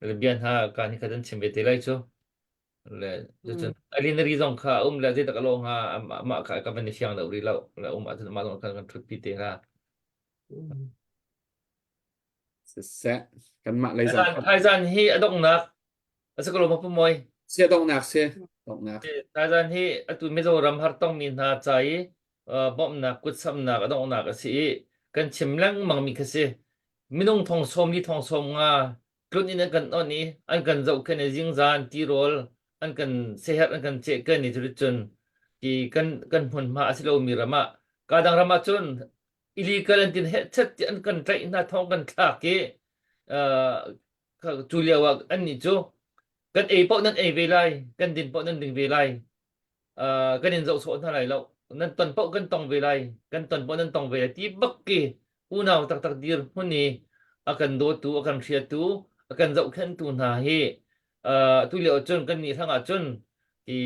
le bia hna kan hi kha an chim ve te lai cu le cun alinari zong kha um le zeitak alo hnga mah kha ka van i fiang lo ri lo le um ahcun mah zong khan kan thut pi te hnga Siseh, kanmah lei zong Thaizan hi a donghnak a si ko lo maw Pu Mawi? Si a donghnak si, donghnak. Thaizan hi atu Mizoram hartongmi hna ca i bawmhnak kutsamnak a donghnak a si i kan chim lengmang mi kha si. Minung thong sawm li thong sawm nga tlun in an kan on i an kan zohkhenh i zingzan tirawl an kan seherh an kan cehken i cuticun ti kan kan hmunhma a si lomi ram ah ka dang ram ah cun illegal an tin hehchet ti an kan tlaih hna thong kan thlak i cu lio ah annih cu kan ei paoh nan ei ve lai kan din paoh nan ding ve lai kan in zoh sawh hna lai lo nan ton paoh kan tong ve lai kan ton paoh nan tong ve lai ti bak ki unau taktak dir hmun i a kan dawtu a kan hriatu a kan zohkhenhtu hna hi tu lio cun kan nih hrang ah cun i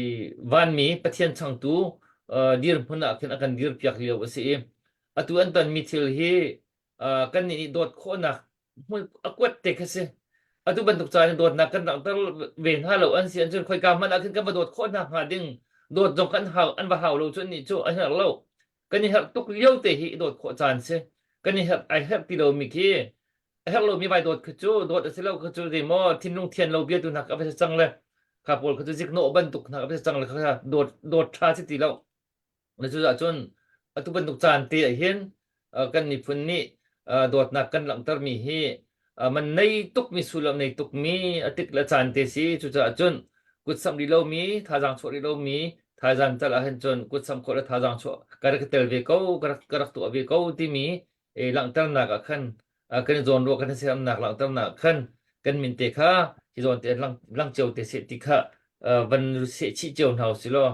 vanmi Pathian changtu dirhmun ah khin a kan dirpiak lio a si i atu an tonmi thil hi kan nih nih dawt khawhnak hmun a kuat te kha si atu bantuk ca in dawtnak kan langhter ve hna lo an si an cun khoika hmanh ah khin kan va dawt khawh hna hnga ding dawt zong kan hau an va hau lo cu nih cu a herh lo kan i herh tuk lio te hi i dawt khawh caan si kan i herh ai herh ti lomi khi a herh lomi vai dawt khi cu dawt a si lo khi cu zei maw thinlung thian lo bia tu hna ka va si cang le kha pawl kha cu ziknawh bantuk hna ka va si cang le kha dawt dawt ṭha si ti lo na cu cun atu bantuk caan te ah hin kan miphun nih dawtnak kan langhtermi hi man nei tukmi sullam nei tukmi a tik le caan te si cucaah cun kutsamh rih lomi thazaang chuah rih lomi thazaang tal ah hin cun kutsamh khawh le thazaang chuah ka rak tel ve ko ka rak ka rak tuah ve ko timi langhternak ah khan kan i zawnruah kan i siamnak langhternak ah khan kan min te kha hi zawn te lang lang cio te seh ti kha van seh chih cio hna usih law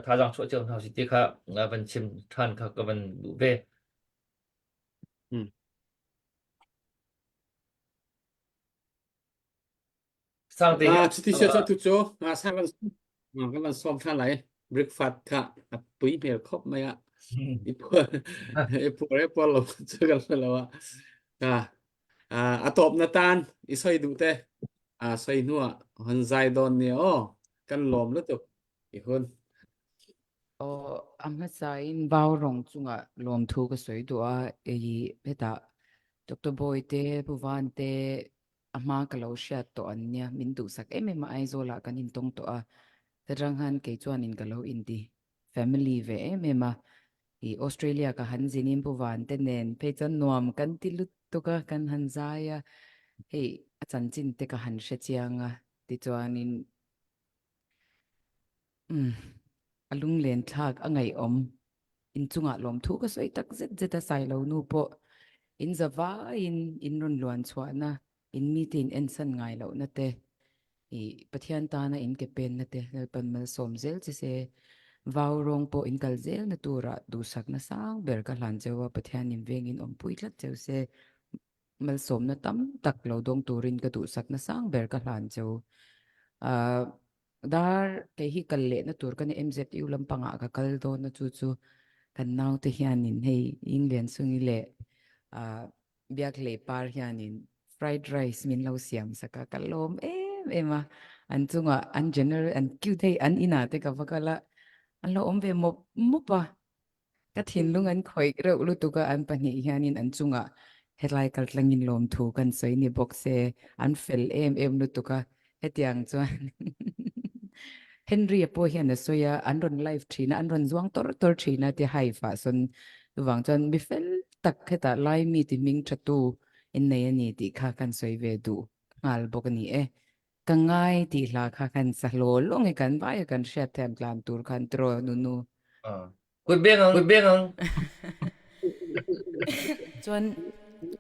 thazaang chuah cio hna usih ti kha van chim ṭhan kha ka van duh ve. Hmm. Sangte Ah, cuti sia cu tu cu nga sa kan kan van sawm than lai breakfast kha a pui hmel khop mai a i puar i puar e puar lo cu kan lo a a a top na tan i soi du te a soi hnu ah hon zai don ni o kan lawm lutuk i hun Aw, a hmasa in vaurong cungah lawmthu ka sawi duh a, i hetah Dr. Bawi te, Pu Van te, a hma ka lo hriat tawh an nia, min duhsak em em a Aizawl ah kan intawng tawh a, tehrang han kei chuanin ka lo inti family ve em em a, i Australia ka han zin in Pu Van te nen phei chuan nuam kan ti lutuk a, kan han zai a, hei a chanchin te ka han hre chiang a, tichuanin Umm, a lunglen thlak a ngaihawm. Inchungah lawmthu ka sawi tak zet zet a Sailo nu pawh in zavaiin in rawn luan chhuahna, in mite in ensan ngai lohna te, i Pathian tana in ke penna te Lalpan malsawm zel che se, vau rawng pawh in kal zelna turah duhsakna sang ber ka hlan cheu a, Pathian in vengin awmpui tlat cheu se. Malsawmna tam tak lo dawng turin ka duhsakna sang ber ka hlan cheu. Uh, Dar kei hi kal lehna tur ka ni MZU lampangah ka kal dawn a chu chu kan naute hianin hei Inglian sungi leh ah Biakhlei par hianin fried rice min lo siam sak a ka lawm em em a an chungah an general an cute hei an inah te ka va kal a an lo awm ve mawp mawp a. Ka thinlung an khawih reuh lutuk a, an pahnih hianin an chungah helai kaltlangin lawmthu kan sawi ni bawk se, an fel em em lutuk a, hetiang chuan Henry-a pawh hian a sawi a, an rawn live thin a, an rawn zuang tawr tawr thin a tia haifah sawn chuvang chuan mi fel tak hetah Laimi ti hming thatu innei a ni tih kha kan sawi ve duh nghal bawk a ni e. Ka ngai tih hla kha kan sa hlaw lawng i kan vai a kan hriat thiam tlan tur khan tiraw nunu. Kut beng ang, kut beng ang. Chuan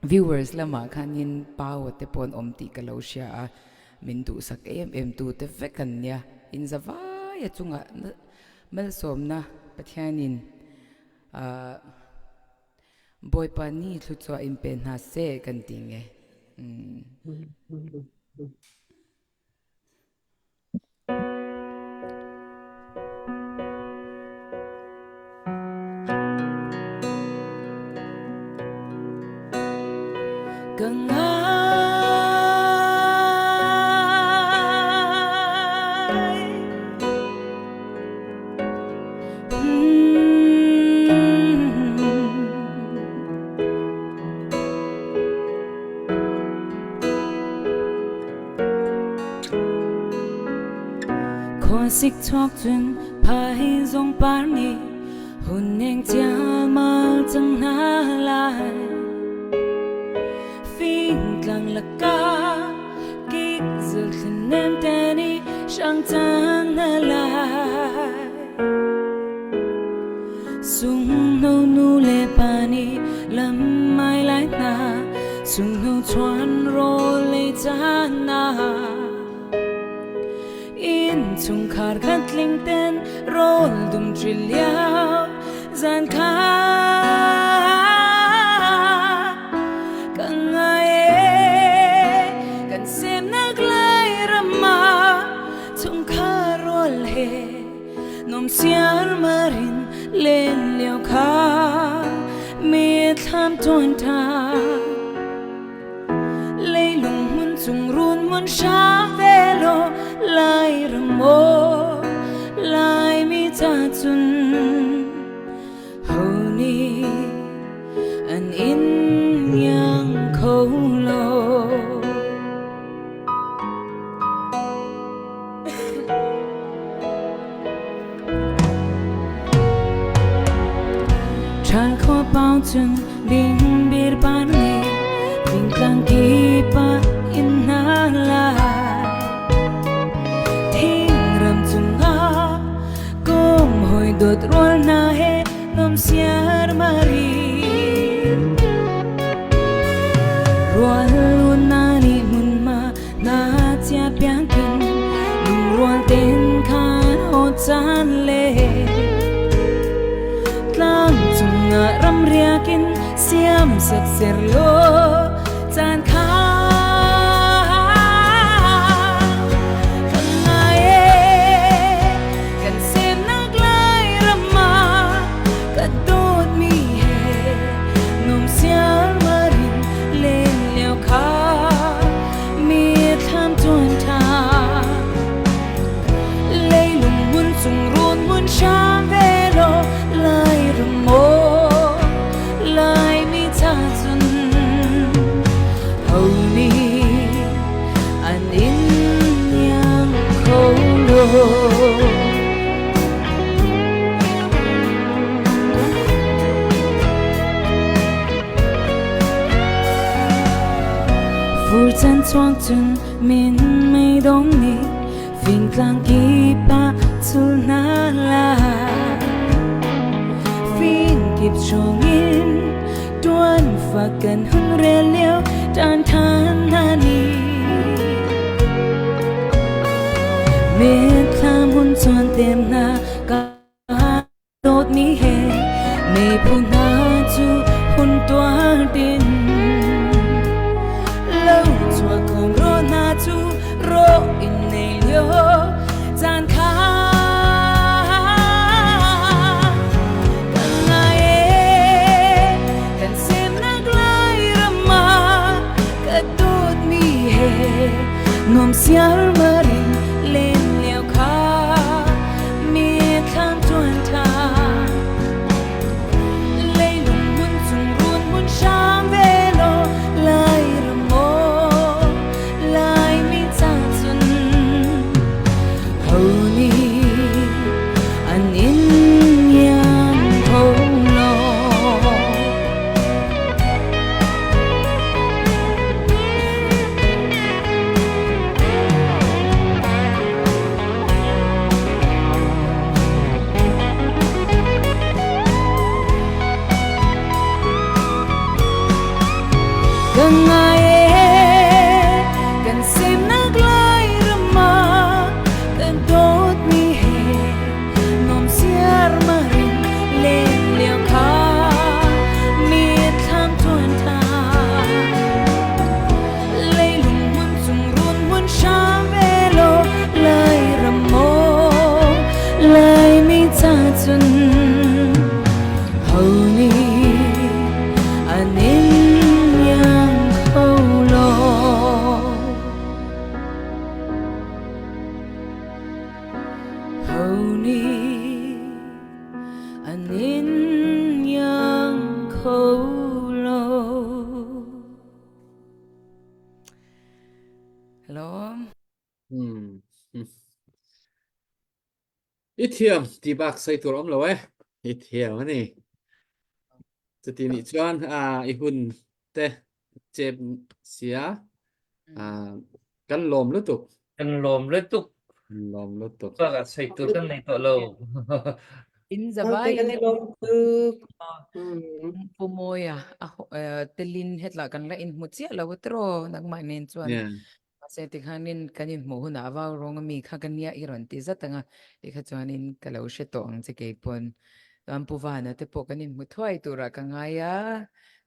viewers lamah khanin Paua te pawh an awm tih ka lo hria a, min duhsak em em tu te vek an nia. In zavaia chungah malsawmna Pathianin ah Bawipa ni thluachuah in pe hna seh kan ti nge. Ka ngai. Khuasik chuak cun phai zong par nih hun eng chialmal cang hna lai. Fingtlang lakah kik zulthlen nem te nih hrang cang hna lai. Sungno nu le pa nih lam mai lai hna sungno chuan rawl ei caan hna innchungkhar khat tling ten rawl dum ṭi lio zan kha ka ngai e kan semnak lai ram ah chungkhar rawl he Nom siar marin len lio kha mi thlam tuan tha leilung hmun cung run mun sha velo lai ramo lai mi cha chun ho ni an in yang kho lo. Ṭhal khua pau cun bingbir par nih fingtlang kip ah in hna lai. Thingram cungah kum hawi dawt rual hna he nuam siar mari. Rual na nih hmunhma na chia piangkin lungrual ten khan ho caan le tlang cungah ram riakin siam set ser lo caan kha kan ngai e kan semnak lai ram ah ka dawt mi he num sial marin len lio kha mi thlam tuan tha leilung mun cung run mun sham ve lo lai ram mo lai mi cha chun hầu ni an in yang kho lo. Fur chan chuang cun min mei dong nih fingtlang kip ah sul hna lai. Fing kip chungin tuan fa kan hun rel lio tan than hna ni. Mitthlam hun chuan tem hna ka dawtmi he miphun hna cu hun tuar tin lo chuak khom ro hna cu ro in nei lio caan. siarmarin len lio kha mi thlam tuan tha leilung mun cung run mun hram ve lo lai ram maw lai mi ca cun ho nih an in iang kho lo. Kan ngai e, kan semnak lai ram ah kan dawtmi he nuam siarmar in len lio kha mitthlam tuan tha. Leilung hmun cung run hmun hram ve law Lairam maw Laimi ca cun ho nih an in iang kho lo. Ho nih an in iang kho lo. Hello. Hmm. I thiam ti bak sei tur om lo eh. I thiam ani. Cuti nih chuan a i hun te cep sia a kan lawm lutuk. Kan lawm lutuk. Kan lawm lutuk. Bak ah sei tur kan nei to lo. In Te zabai kan i lawm tuk. Mm. Pu Mawia a telin hetla kan la in hmu chiah lo tro nangmah nen chuan Yeah. Mahse tikhanin kan inhmuh hunah vau rawng ami kha ka nia i rawn ti zat anga tikha chuanin ka lo hre tawh ang che kei pawn. Chuan Pu Vana te pawh kan inhmu thuai turah ka ngai a,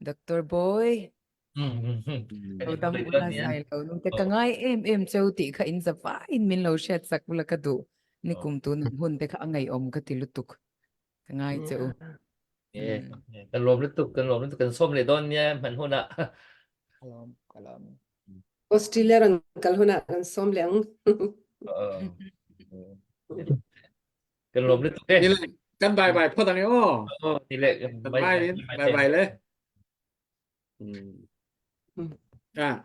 Doctor Boy. Lo dam ula zai lo nung te ka ngai em em cheu tih kha in zavaiin min lo hriat sak ula ka duh. Nikum tun hun te kha a ngaihawm ka ti lutuk. Ka ngai che u. Kan lawm lutuk, kan lawm lutuk, kan sawm leh dawn nia hman hunah. Ka lawm, ka lawm. Australia ran kal hunah kan sawm leh ang. Kan lawm lutuk e. Ni le kan bye bye phot ang e aw. Ni le Kan bye in bye bye le. Ah.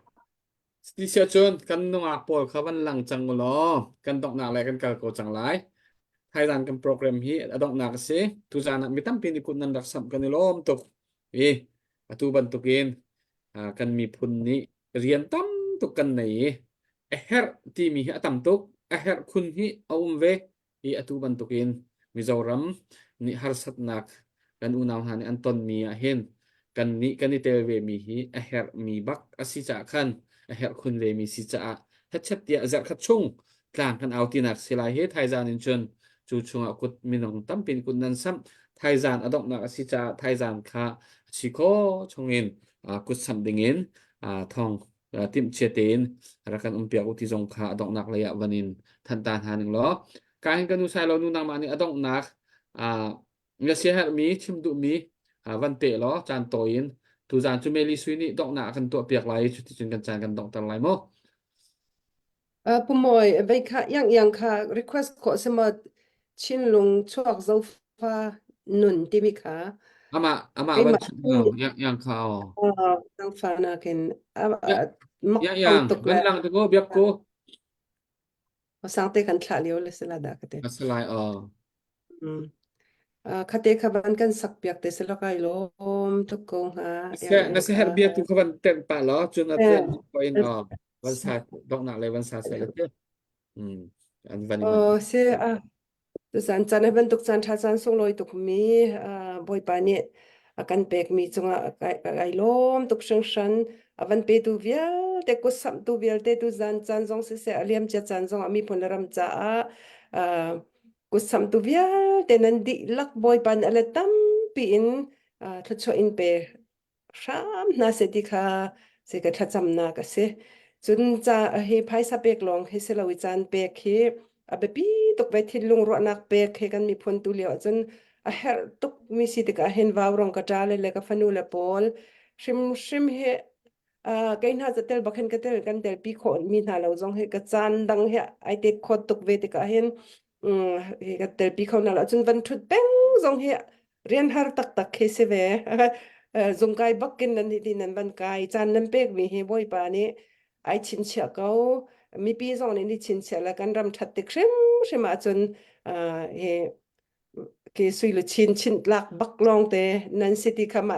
Ti sia cun kan nungak pawl kha van lang cang u law kan donghnak le kan kal ko cang lai. Thailand kan program hi a donghnak a si. Tuzan ah mi tampi nih kut nan rak samh kan i lawm tuk. I atu bantukin kan miphun nih rian tam tuk kan nei i a herh timi hi a tam tuk. A herh khun hi a um ve. I atu bantukin Mizoram nih harsatnak kan unau hna nih an tonmi ah hin kan nih kan i tel vemi hi a herhmi bak a si caah khan a herh khun vemi si caah hetchet tiah zarhkhat chung tlang kan au tinak si lai hi thaizan in cun cu chungah kut minung tampi kut nan samh thaizan a donghnak a si caah thaizan kha a si kho chungin kut samh dingin thong timhcia tein rak kan umpiak u ti zong kha a donghnak lei ah van in than ta hna ning law ka hin ka nu sai lo nu nangmah nih a donghnak na siaherhmi chim duhmi van pe law caan tawi in tuzaan cu Meli Sui nih donghnak a kan tuah piak lai cuticun kan caan kan donghter lai mu Pu Mawi, vei kha yang yang kha request khawh si maw Chinlung chuak zofa nun timi kha amah amah van keimah chim lo yang yang kha aw zangfa nakin mak yang yang tuk van le lang te ko biak ko Sangte kan thlah lio le sila dah ka te. Asalai aw. Mm. Uh, khate kha van kan sak piak te sila kai lom tuk ko hnga. Se na se her bia tu kha van ten pa lo chun a ten ko in aw van sa dok nak le van sa se le te. Mm. An van i Oh se a Tuzan caan hi bantuk caan ṭha caan sunglawi tukmi Bawipa nih a kan pekmi cungah kai lawm tuk hringhran. A van petu vialte, kutsamhtu vialte tuzan caan zong siseh, a liamcia caan zongah miphun le ram caah kutsamhtu vialte nan dihlak Bawipa nih a let tampi in thluachuah in pe hram hna seh ti kha si ka thlacamnak a si. Cun ca hi phaisa pek lawng hi si lo i caan pek hi a biapi tuk ve thinlung ruahnak pek he kan miphun tu lio ahcun a herh tuk mi si tikah hin vau rong ka ṭa le le ka fanu le pawl hrimhrim hi. Uh, kei hna ca tel bak hin ka tel kan tel pi khawh mi hna lo zong hi ka caan dang hi ai tet khawt tuk ve tikah hin um, hi ka tel pi kho hna lo cun van thut peng zong hi rian har taktak khi si ve. Zungkai bakin nan hi nan van kai caan nan pek mi hi Bawipa nih ai chinchiah ko. Mipi zong nih ni chinchiah la kan ram that tik hrim hrim ahcun hi ke sui lu chin chin tlak bak lawng te nan si ti kha ma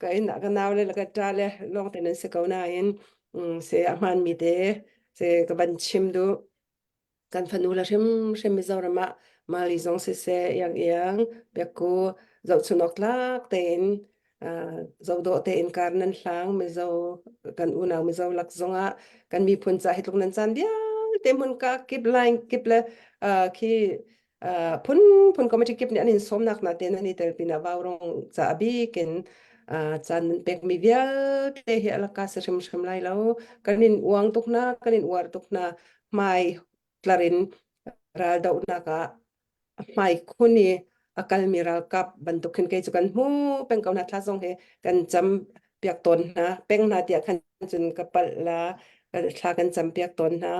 ka in ka nau le ka ta le lawng te nan si ko nain se a hman mi te se ka van chim du kan fanu la hrimhrim Mizoram ah Mali zong siseh iang iang biakku zohchun awk tlak tein zohdawh tein kar nan hlang Mizo kan unau Mizo lak zongah kan miphun ca hi tluk nan caan vialte hmun ka kip line kip le khi phun phun committee kip nih an in sawmnak na te nan i tel pinah vaurong ca a bik in caan nan pekmi vialte hi alaka si hrimhrim lai lo kan in uang tuk na kan in uar tuk na hmai tlar in raldohnak ah a hmai khun i a kalmi ralkap bantuk khin kei cu kan hmu peng ko hna thla zong hi kan cam piak tawn hna peng hna tiah khan cun ka palh la thla kan cam piak tawn hna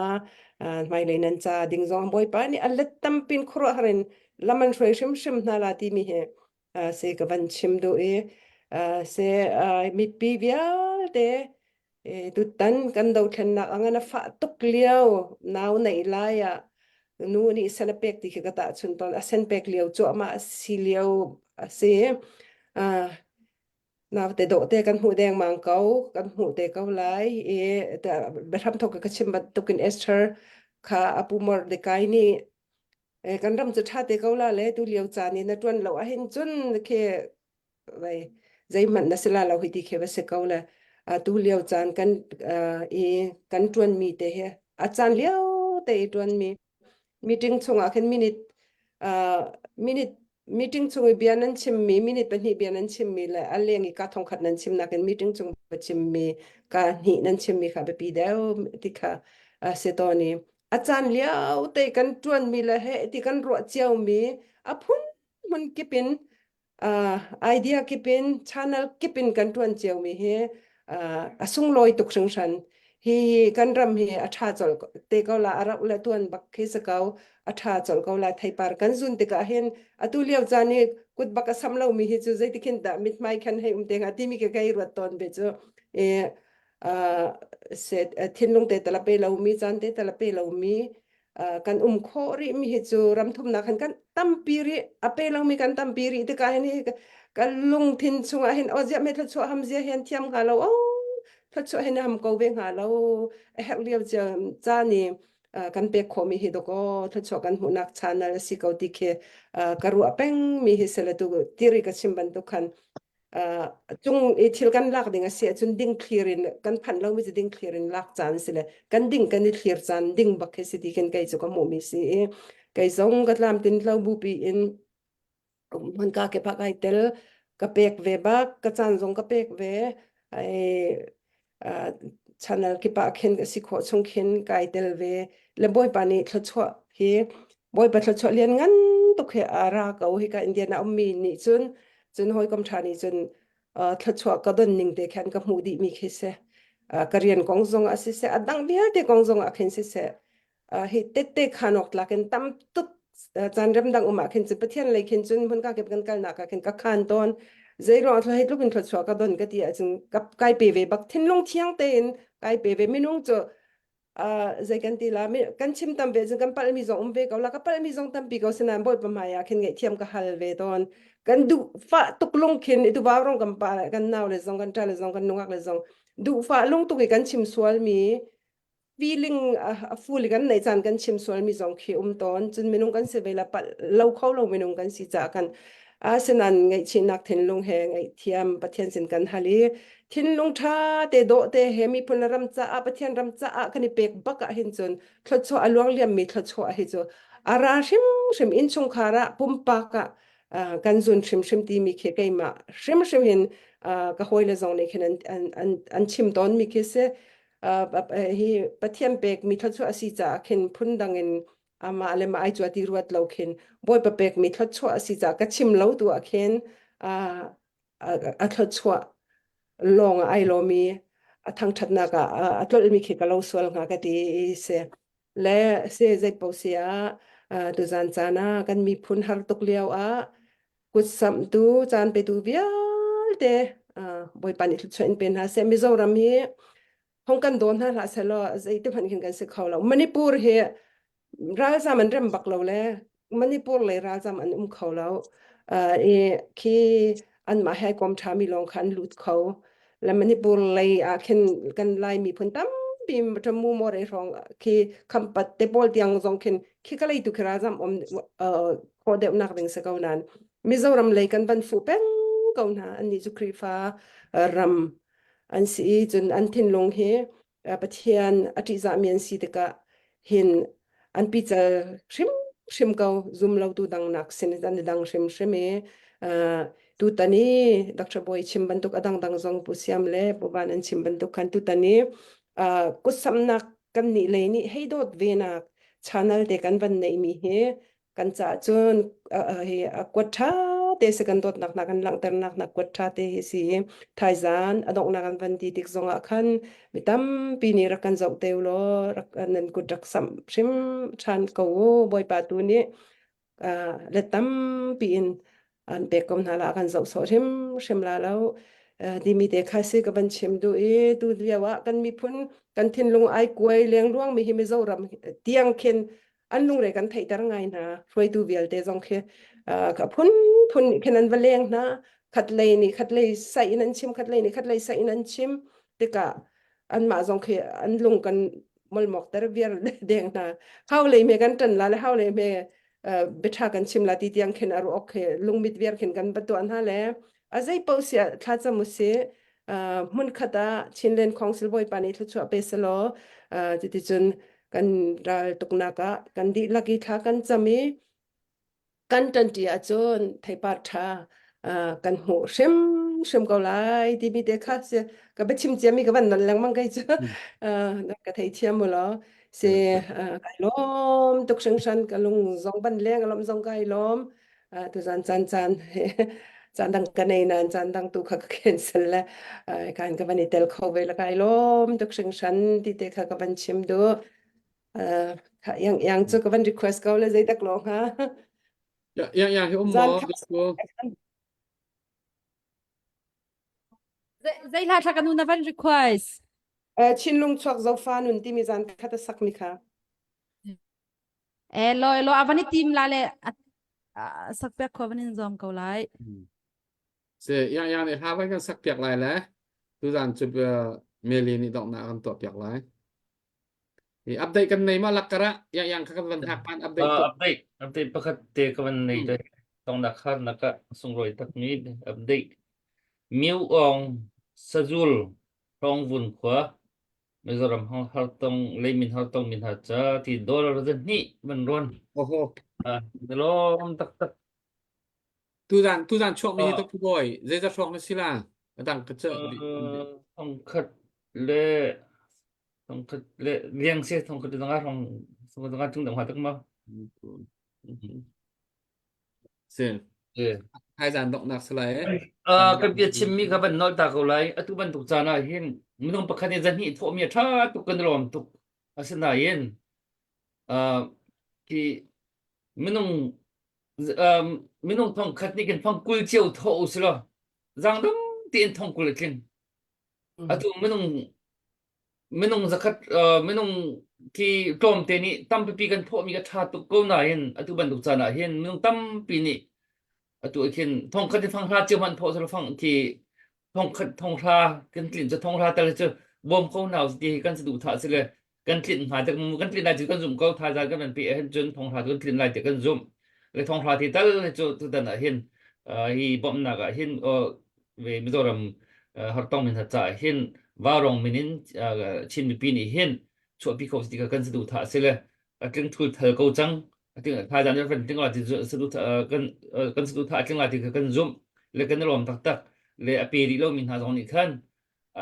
hmailei nan ca ding zong Bawipa nih a let tampin khuaruahhar in lam an hruai hrimhrim hna la timi hi se ka van chim duh i se mipi vialte tutan kan dothlennak a ngan a fah tuk lio nau neih lai ah nu nih sen a pek ti khi ka tahchun tawn a sen pek lio cuahmah a si lio a si naute dawh te kan hmuh dengmang ko kan hmuh te ko lai i biahram thok ka chim bantukin Esther kha apu Mordecai nih kan ram cu ṭha te ko la le tu lio caan i na ṭuan lo ahhin cun khi vai zeihmanh na si la lo hi ti khi va si ko le tu lio caan kan i kan ṭuan mi te hi a caan lio te i ṭuan mi meeting chungah khin minute minute meeting chung i bia nan chimmi minute pahnih bia nan chimmi le a leng i ka thong khat nan chimnak in meeting chung va chimmi ka hnih nan chimmi kha biapi deuh ti kha si tawn i a caan lio te kan ṭuanmi le he ti kan ruah ciomi a phun hmun kip in uh, idea kip in channel kip in kan ṭuan ciomi hi uh, a sunglawi tuk hringhran hi kan ram hi a ṭha colh te ko la a rauh le tuan bak khi si ko a ṭha colh ko la theipar kan zun tikah hin atu lio caan i kut bak a sam lomi hi cu zeitikhin dah mithmai khan hei um te hnga timi ka kei ruat tawn ve cu e uh, se thinlung te tala pe lomi caan te tala pe lomi kan um khawh rih mi hi cu ramthumnak han kan tampi rih a pe lomi kan tampi rih tikah hin hi kan lungthin chungah hin o ziah me thluachuah ham zia hian thiam hnga lo o thluachuah hin ham ko ve hnga lo a herh lio ca ni kan pek khawh mi hi doko thluachuah kan hmuhnak channel a si ko ti khi ka ruah peng mi hi sele tu tiri ka chim bantuk khan cung i thil kan lak ding a si ahcun ding thlir in kan phanh lomi cu ding thlir in lak caan si le kan ding kan i thlir caan ding bak khi si ti khin kei cu ka hmuhmi si i kei zong ka tlamtlin lo bupi in hmun ka ke pak ai tel ka pek ve bak ka caan zong ka pek ve ai channel kip ah khin ka si khawh chung khin kai tel ve le bawipa nih thluachuah hi bawipa thluachuah lian ngan tuk he a ra ko hi ka Indian a ummi nih cun cun hawikom ṭha nih cun thluachuah ka don ning te khan ka hmuh dih mi khi si ka rian kong zong ah siseh a dang vialte kong zong ah khin siseh hi tette khan awk tlak in tam tuk caan rem dang um ah khin cun Pathian lei khin cun hmun ka kip kan kalnak ah khin ka khan tawn zei ruang thla hei tluk in thluachuah ka don ka ti ahcun ka kai pe ve bak thinlung thiang tein kai pe ve minung cu zei kan ti la kan chim tam ve cun kan palmi zong um ve ko la ka palmi zong tampi ko sinain bawipa hmai ah khin ngaihthiam ka hal ve tawn kan duh fah tuk lung khin i tuva rong kan pa kan nau le zong kan ṭa le zong kan nungak le zong duh fah lung tuk i kan chim sual mi feeling a full kan neih caan kan chim sual mi zong khi um tawn cun minung kan si ve la palh lo kho lo minung kan si caah kan asinan ngaihchihnak thinlung he ngaihthiam Pathian sin kan hal i thinlung ṭha te dawh te he miphun le ram caah Pathian ram caah kan i pek bak ah hin cun thluachuah a luang liam mi thluachuah hi cu a ra hrimhrim innchungkhar ah pumpak ah kan zun hrimhrim timi khi keimah hrimhrim hin ka hawile zong nih khin an an an chim tawn mi khi si hi Pathian pekmi thluachuah a si caah khin phundang in amah le mah ai cua ti ruat lo khin Bawipa pekmi thluachuah a si caah ka chim lo tu ah khin a thluachuah lawng ah ai lawm i. a thangṭhatnak ah a tlolhmi khi ka lo sual hnga ka ti i si. Le se zei paoh si ah tuzan caan ah kan miphun har tuk lio ah kutsamhtu caan petu vialte Bawipa nih thluachuah in pe hna seh. Mizoram hi hong kan daw hna hlah sehlaw zeiti hmanh khin kan si kho lo. Manipur hi ralzam an rem bak lo le Manipur lei ralzam an um kho lo. I khi anmah he kom ṭhami lawng kha an lut kho. Le Manipur lei ah khin kan Lai miphun tampi Tamu More hrawng khi Khampat te pawl tiang zong khin khi ka lei tu khi ralzam um khawh deuhnak ding si ko nain Mizoram lei kan van fuh peng ko hna. Annih cu Khrihfa ram an si i cun an thinlung hi Pathian a ṭihzahmi an si tikah hin an pical hrimhrim ko zum lotu dang nak sin an i dang hrimhrim i tutan i Dr. Bawi chim bantuk a dangdang zong Pu Siam le Pu Van an chim bantuk khan tutan i kutsamnak kan nih lei nih hei dawt ve nak channel te kan van neihmi hi kan caah cun hi a kuat ṭha te si kan dawtnak hna kan langhternak hna kuat ṭha te hi si thaizan a donghnak an van ti tik zongah khan mi tampi nih rak kan zoh te u law rak nan kut rak samh hrim ṭhan ko u Bawipa tu nih let tampi in an pek ko hna la kan zoh sawh hrim hrim la lo timi te kha si ka van chim duh i tu lio ah kan miphun kan thinlung ai kuai lengluang mi hi Mizoram tiang khin an lungre kan theihter ngai hna hruaitu vialte zong khi ka phun phun khin an va leng hna khat lei nih khat lei sai in an chim khat lei nih khat lei sai in an chim tikah anmah zong khi an lung kan molmok ter viar deng hna hau lei me kan ṭan la le hau lei me biaṭha kan chim la ti tiang khin aru ok khi lungmit viar khin kan va tuah hna le a zei paoh sia thlacam usih hmun khat ah Chinland Council bawipa nih thluachuah pe selaw cuticun kan ral tuknak ah kan dihlak i thla kan cam i kan ṭanṭi ahcun theipar ṭha kan hmuh hrimhrim ko lai timi te kha si ka biachim ciami ka van nal lengmang kei cu ka theithiam mu law si kai lawm tuk hringhran ka lung zong ban leng lawm zong kai lawm tuzan caan caan caan dang ka nei nain caan dang tu kha ka cancel le kan ka van i tel kho ve la kai lawm tuk hringhran ti te kha ka van chim duh yang yang cu ka van request ko le zeidak lawng ha Yang yang hi um maw Zei hla thla ka nu na van request Chinlung chuak zofa nun timi zan khat a sak mi kha Eh lo lo avan i tim la le sak piak kho van in zuam ko lai. Se yang yang nih hla van kan sak piak lai le tuzan cu Meli nih donghnak kan tuah piak lai. I update kan nei ma lakara yang yang kha kan van hak pan update uh, update update pakhat te ka van nei te tongnak kha naka sungroi takmi update Miu Ong Sazul Rongvun khua Mizoram hong hartong leimin hartong min ha cha ti dollar zan hnih van ron. Oho. Ah, lawm taktak. Tuzan tuzan chuak mi hi to boy zeizat hrawng na si la? Adang ka che. Thong khat le thong khat le liang se thong khat le nga hrawng thong khat nga chung dang ha tak ma. Si. Thaizan donghnak si lai. Uh, kan bia chimmi kha van nol ta ko lai. Atu bantuk caan ah hin minung pakhat nih zan hnih thawhmi a ṭha tuk kan lawm tuk. Asinain uh, khi minung um, minung thong khat nih kan thong 20 cio thawh u si law zangdam tein thong 20 a tling. Atu minung minung zakhat uh, minung khi tlawmte nih tampipi kan thawhmi ka ṭha tuk ko nain atu bantuk caan ah hin minung tampi nih atu ah khin thongkhat in fanghra cio hmanh thawh selaw fang khi thongkhat thonghra kan tlinh cu thonghra tal cu bawm ko hna usih ti hi kan saduhthah si le kan tlinh hnga tik kan tlinh lai cu kan zumh ko thazaang kan van pe ahhin cun thonghra cu kan tlinh lai ti kan zumh le thonghra ti tal cu tutan ah hin hi bawmhnak ah hin ve Mizoram hartong min hna caah hin Vaurawng min in Chin mipi nih hin chuahpi kho si ti kha kan saduhthah a si le a tling thul thal ko cang a tling thaizang cu kan tling la ti saduhthah kan kan saduhthah a tling la ti kha kan zumh le kan i lawm taktak le a pe rih lomi hna zong nih khan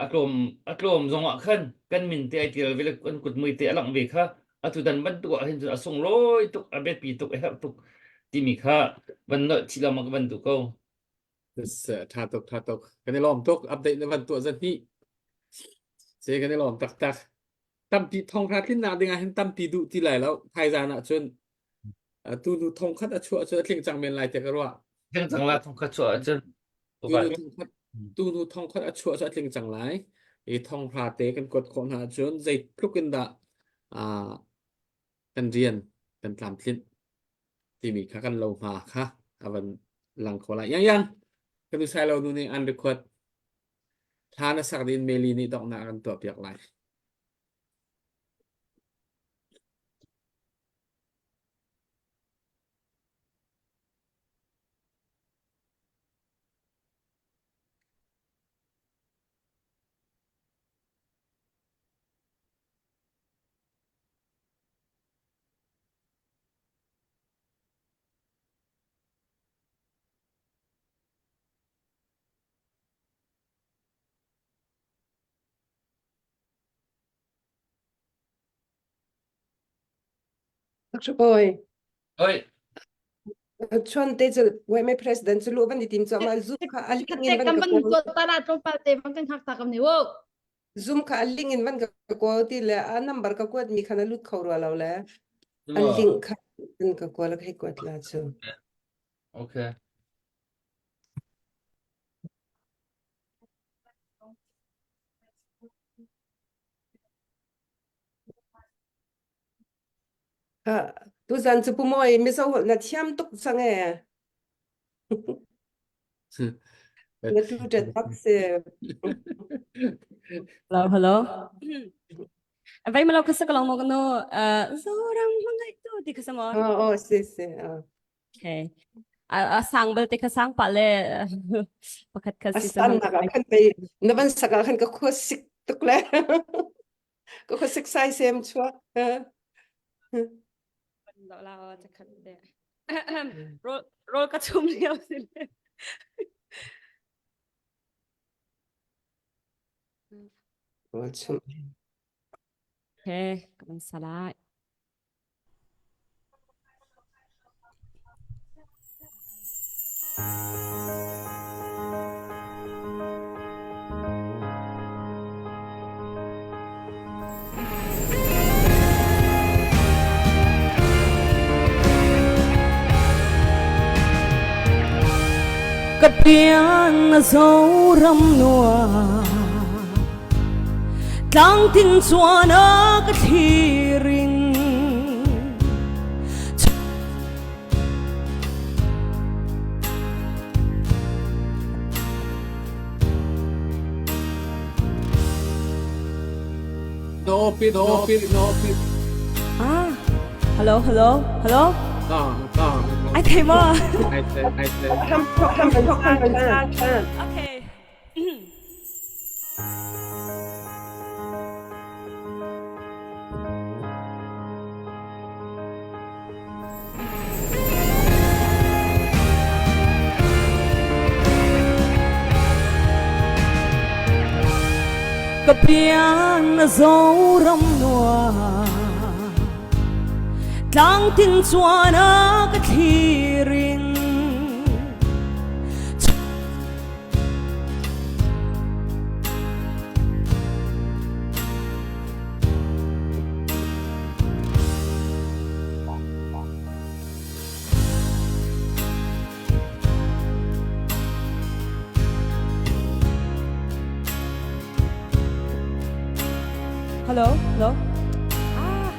a tlawm a tlawm zong ah khan kan min te ai tial ve le kan kut mui te a langh ve kha atu dan bantuk ah hin cun a sunglawi tuk a biapi tuk a herh tuk timi kha van nolh chih lengmang ka van duh ko Tha tuk, tha tuk. Kan i lawm tuk. Update na van tuah zan hnih. Se kan i lawm taktak. Tampi thong hra tlinnak ding ah hin tampi duh ti lai lo. Thaizan ah cun tu nu thong khat a chuah cu a tling cang men lai te ka ruah. Tling cang la thong khat chuah ahcun. Tu nu thong khat tu nu thong khat a chuah cu a tling cang lai. I thong hra te kan kuat khawh hna ahcun zeitluk in dah kan rian kan tlamtlinh timi kha kan lo hma kha a van lang kho lai. Yang yang kan nu sai lo nu nih an record thla na sak din Meli nih donghnak kan tuah piak lai. Oi. Oi. Chuan te cu YMA president cu lu van i tim cu ma zoom kha a link in van ka kawl. Ta tlawmpal te van kan hngak ta kam ni wo. Zoom kha a link in van ka kawl ti le a number ka kuat mi khan a lut kho rua lo le. A link kha an ka kawl ka hei kuat la cu. Okay. Tuzan cu Pumawi Mizo holh na thiam tuk cang ee. Na tu ṭet bak si. Hello, hello. Vai malo khasa kalong mo no Zoram mangai tu ti khasa mo. Oh, oh, si si. Oh. Okay. A sang balte kha sang pa le pakhat kha si Asan nak ah khan pei na van sak ah khan ka khua sik tuk le. Ka khua sik sai sem chuak. Lo la o chakhat te. Rol rol ka chum lio si le. Rol chum. Okay, kan salai. Ka pian na Zoram nuam Tlangtin chuan a ka thlir in No pit, no pit, no pit. Ah, hello, hello, hello. Ah, ah. Ai thei maw? Ai thei, ai thei. Okay. Ka pian na Zoram nuam Tlangtin chuan a ka thlir in Hello, hello. Ah,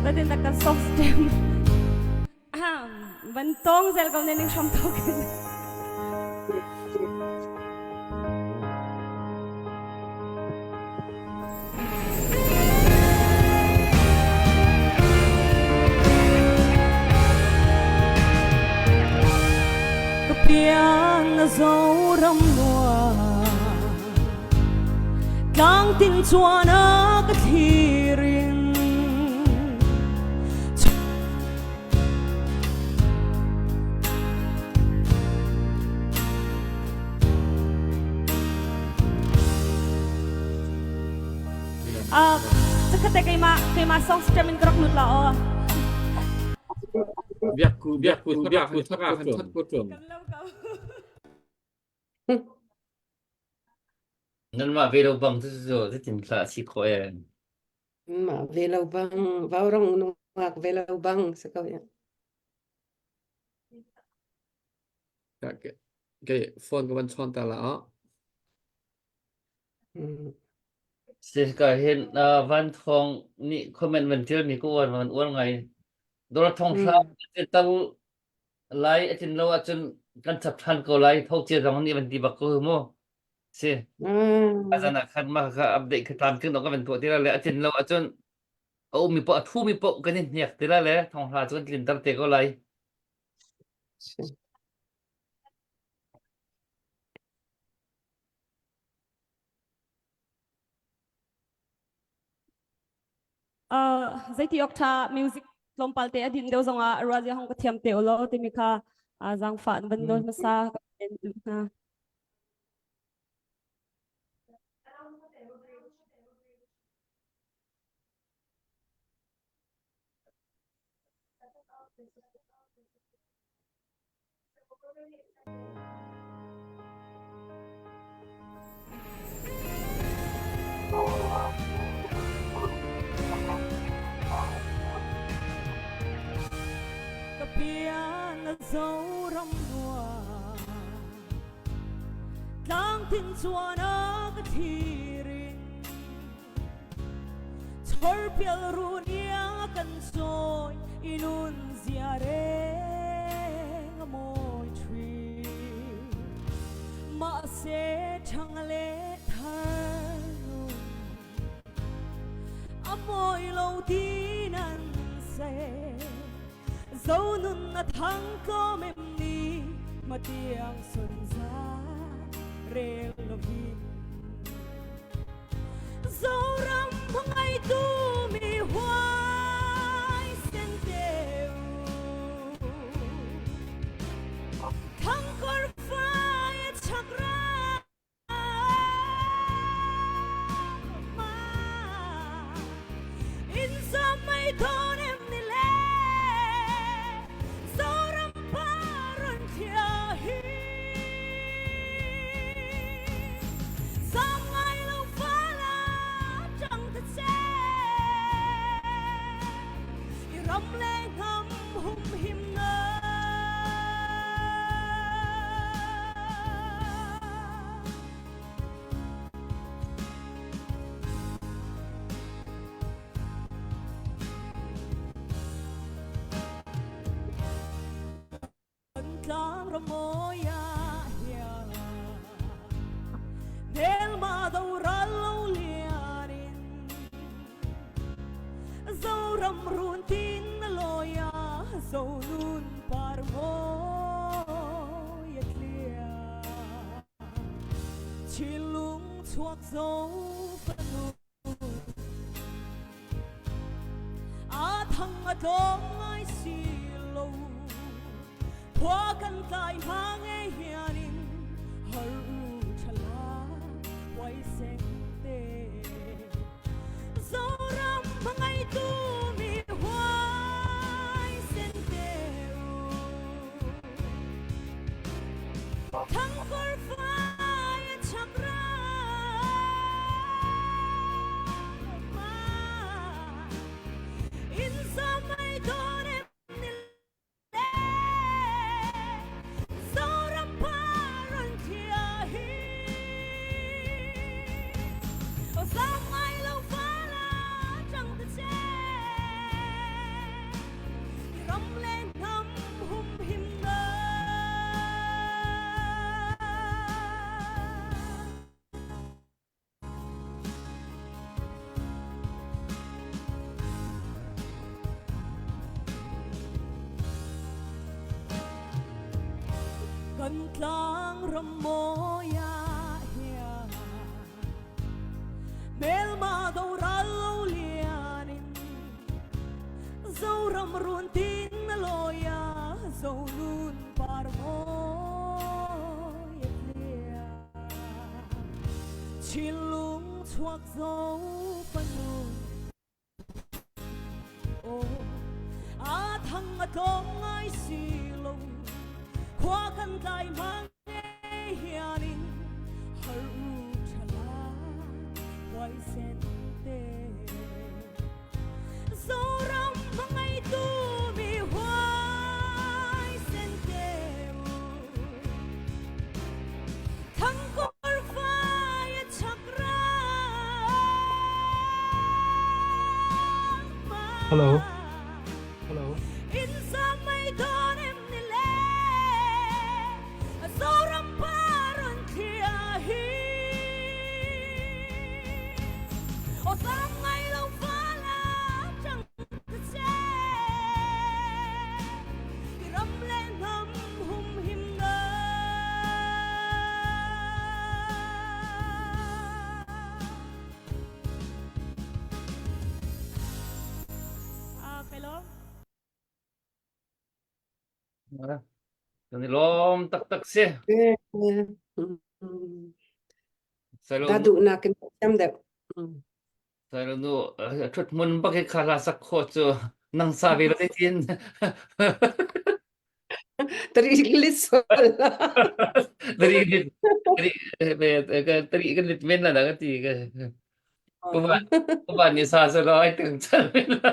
natin na kan soft stem. Van tong zel ko ning sham token. Ka pian na Zoram nuam Tlangtin chuan a ka thlir in Ah, cakhat keimah keimah song stream in ka rak lut la aw. Biakku biakku biakku thaka kan that ko tum. Kan lo ko. Nanmah ve lo bang cu cu zeitin hlah a si khawh ee. Mah ve lo bang, vaurong nungak ve lo bang si ko ya. Kei phone ka van chawn ta la ah. Sika hin Van Thawng nih comment van tial mi ka uar van uar ngai. Dawr thong hla to lai a tlin lo ahcun kan chap than ko lai tho cia zong nih van ti bak ko mu. Si. Azan ah khan ma kha update kha tlam kin ka van tuah ti la le a tlin lo ahcun a um mi po a thu mi po kan in hniak ti la le thong hla cu kan tlin ter te ko lai. Uh, zeiti ok tha music tlawmpal te a din deuh zongah ruazia hong ka thiam te ulaw timi kha uh, zaangfah van nawl hmasa ka duh hna. Ka pian a Zoram nuam Tlangtin chuan a ka thirin Chorpial run iang a kan sawi i nun zia reng a mawi ṭhin. Mahse ṭhang le thar nun a mawi lo ti nan se. Zo nun a thang tlawm em ni matiang sun za rel lovin. Zoram hmangaitu mi huaisen te u. Thangkor fai a chak ra ma. In zamai thon em ni le. Zoram paron thia hi. Zangai lo fala chang ta che I ram le ngam hum him na Tlang ramawi ah hian hmelma do ral lo lian in Zoram run tin na lawi a zonun par mawi a tliar Chinlung chuak zo fanu A thang a tlawm ngai si lo khua kan tlai hma nge hianin har u thala huaisen te Zoram hmangaitu mi huaisen te u Thangkor fai a chak ra ma in zamai don em ni le Zoram paron thia hi O zamai lo fala chang ta che Ram le hnam hum him na. Kan tlang ram mawi ah hian hmelma do ral lo lian in Zoram run tin na lawi a zonun par mawi a tliar Chinlung chuak zo fanu Aw a thang a tlawm ngai si lo khua kan tlai mang hianin har u thala. te. Zoram hmangaitu mi huaisen te u. Thangkor fai a chak Hello. Hello. In samai donem ni le Zoram paron thlia hi O sam ngai lo fala chang che Ram le hnam hum him na Kan i lawm taktak si. Sailo Da duhnak in thiam deuh. Sailo nu ṭhut hmun bak hi kha hla sak khawh cu nang sa ve lo tin. Tari lit sol. Tari lit tari tari kan lit men la na ka ti ka. Puban puban ni sa sa lo ai tung chan men la.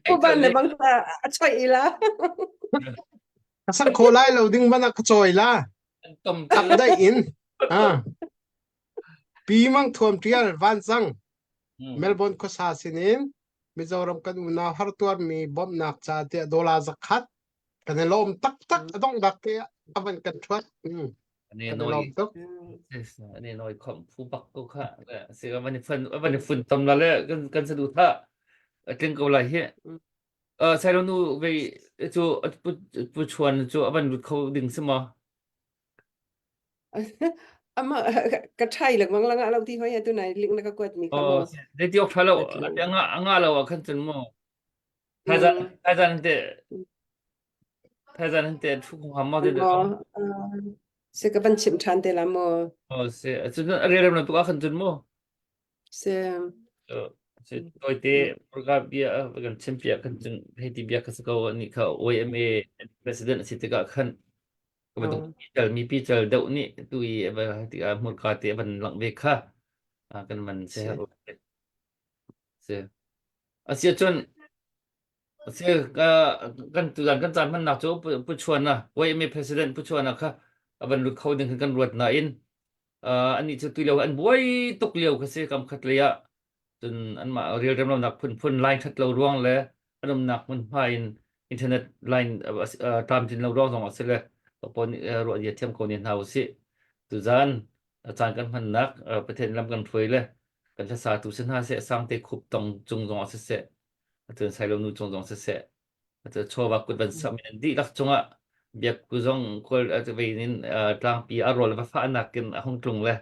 Puban le bang ta a choi ila. Ka sak kho lai lo ding mana ka choi la. Tom Tap dai in. Ah. Pi mang thuam tial van sang. Melbourne khuasa sinin Mizoram kan unau hartuarmi bawmhnak ca tiah dollar zakhat kan i lawm taktak a dongh bak te a van kan ṭhuat. Mm. Kan i lawm tuk. Ani noi khom phu bak ko kha si ka van i fun van i fun tom la le kan kan sadu tha tling ko lai hi uh sai lo nu ve cu pu pu chuan cu avan lut kho ding si ma Ama ka ṭhai lengmang lang ah lo ti hoi atu nai link na ka kuat mi kha Oh, mu. zei ti awk ṭha lo. Anga anga lo ah khan cun mu. Thaizan thaizan te thaizan te thu kong ham ma te Maw se ka van chimh ṭhan te la mu. Oh, se cun a rel ram tu ah khan cun mu. Se Se toite purga bia kan chim pia kan cun hei ti bia ka si ko ni kha OMA president a si tikah khan Ka bantuk pical mi pical deuh nih tu i ti ah hmurka te van langh ve kha kan man se se asia cun se kan tudan kan caan hmannak cu pu chuan na YMA president pu chuan kha avan lut kho ding kan ruat na in ani cu tu lio an buai tuk lio kha si kam khat lei ah Cun anmah relrem lonak phunphun line ṭhat lo ruang le an umnak hmunhma in internet line tlamtlin lo ruang zong a si le pawl nih ruah dia thiam ko ne hna usih. Tuzaan caan kan hmannak Pathian lam kan hruai le kan hlasatu si hna seh sangte khup tong cung zong ah siseh atu sailo nu cung zong siseh atu chawva kut van samh in dihlak cungah biakku zong kawl vein in tlangpi a rawl va fahnak in a hung tlung le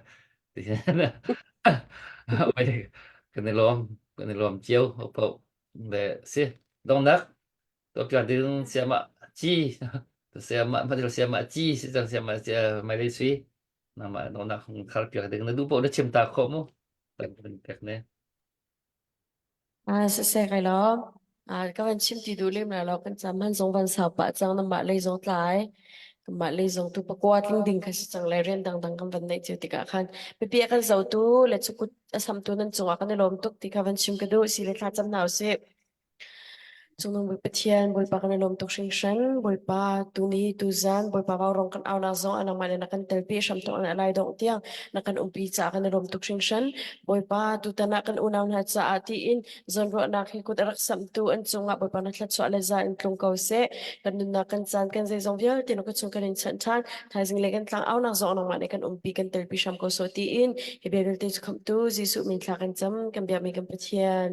kan i lawm kan i lawm cio po le si dongnak to pia ding siama chi siama ma siama chi si cang siama mai le sui nama dongnak hung khar piak ding na du po na chim ta kho mu kan pek ne Ah, siseh kai lawm. Ah, ka van chim ti duh lem lai lo kan cam han zong van sau pah cang na mah lei zong tlai. Mah lei zong tu pakua tling ding kha si cang le rian dangdang kan van neih cio tikah khan mipi a kan zotu le cukut a samtu nan cungah kan i lawm tuk ti kha van chim ka duh si le thla cam hna usih. Cungnung Bawi Pathian, Bawipa kan i lawm tuk hringhran. Bawipa tuni tuzan Bawipa vaurawng kan aunak zong ah nangmah nih na kan telpi hramthawk in a lai dongh tiang na kan umpi caah kan i lawm tuk hringhran. Bawipa tutan ah kan unau hna caah tiin zawnruahnak hi kut a rak samhtu an cungah Bawipa na thluachuah le za in tlung ko seh. Kan nunnak kan caan kan zeizong vialte na kut chung kan in chanh ṭhan. Thaizing le kan tlang aunak zong nangmah nih kan umpi kan telpi hram ko sawh tiin hi bia vialte cu khamhtu Jesuh min thla kan cam kan biakmi kan Pathian.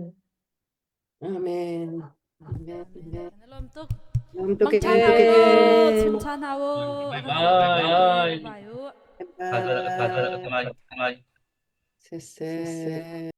Amen. Amen. Amen. Lawm tuk. Lawm tuk Mang e. ṭha hna u, chung ṭha hna u. Bye bye. Bye u. Bye. Bye bye. Siseh.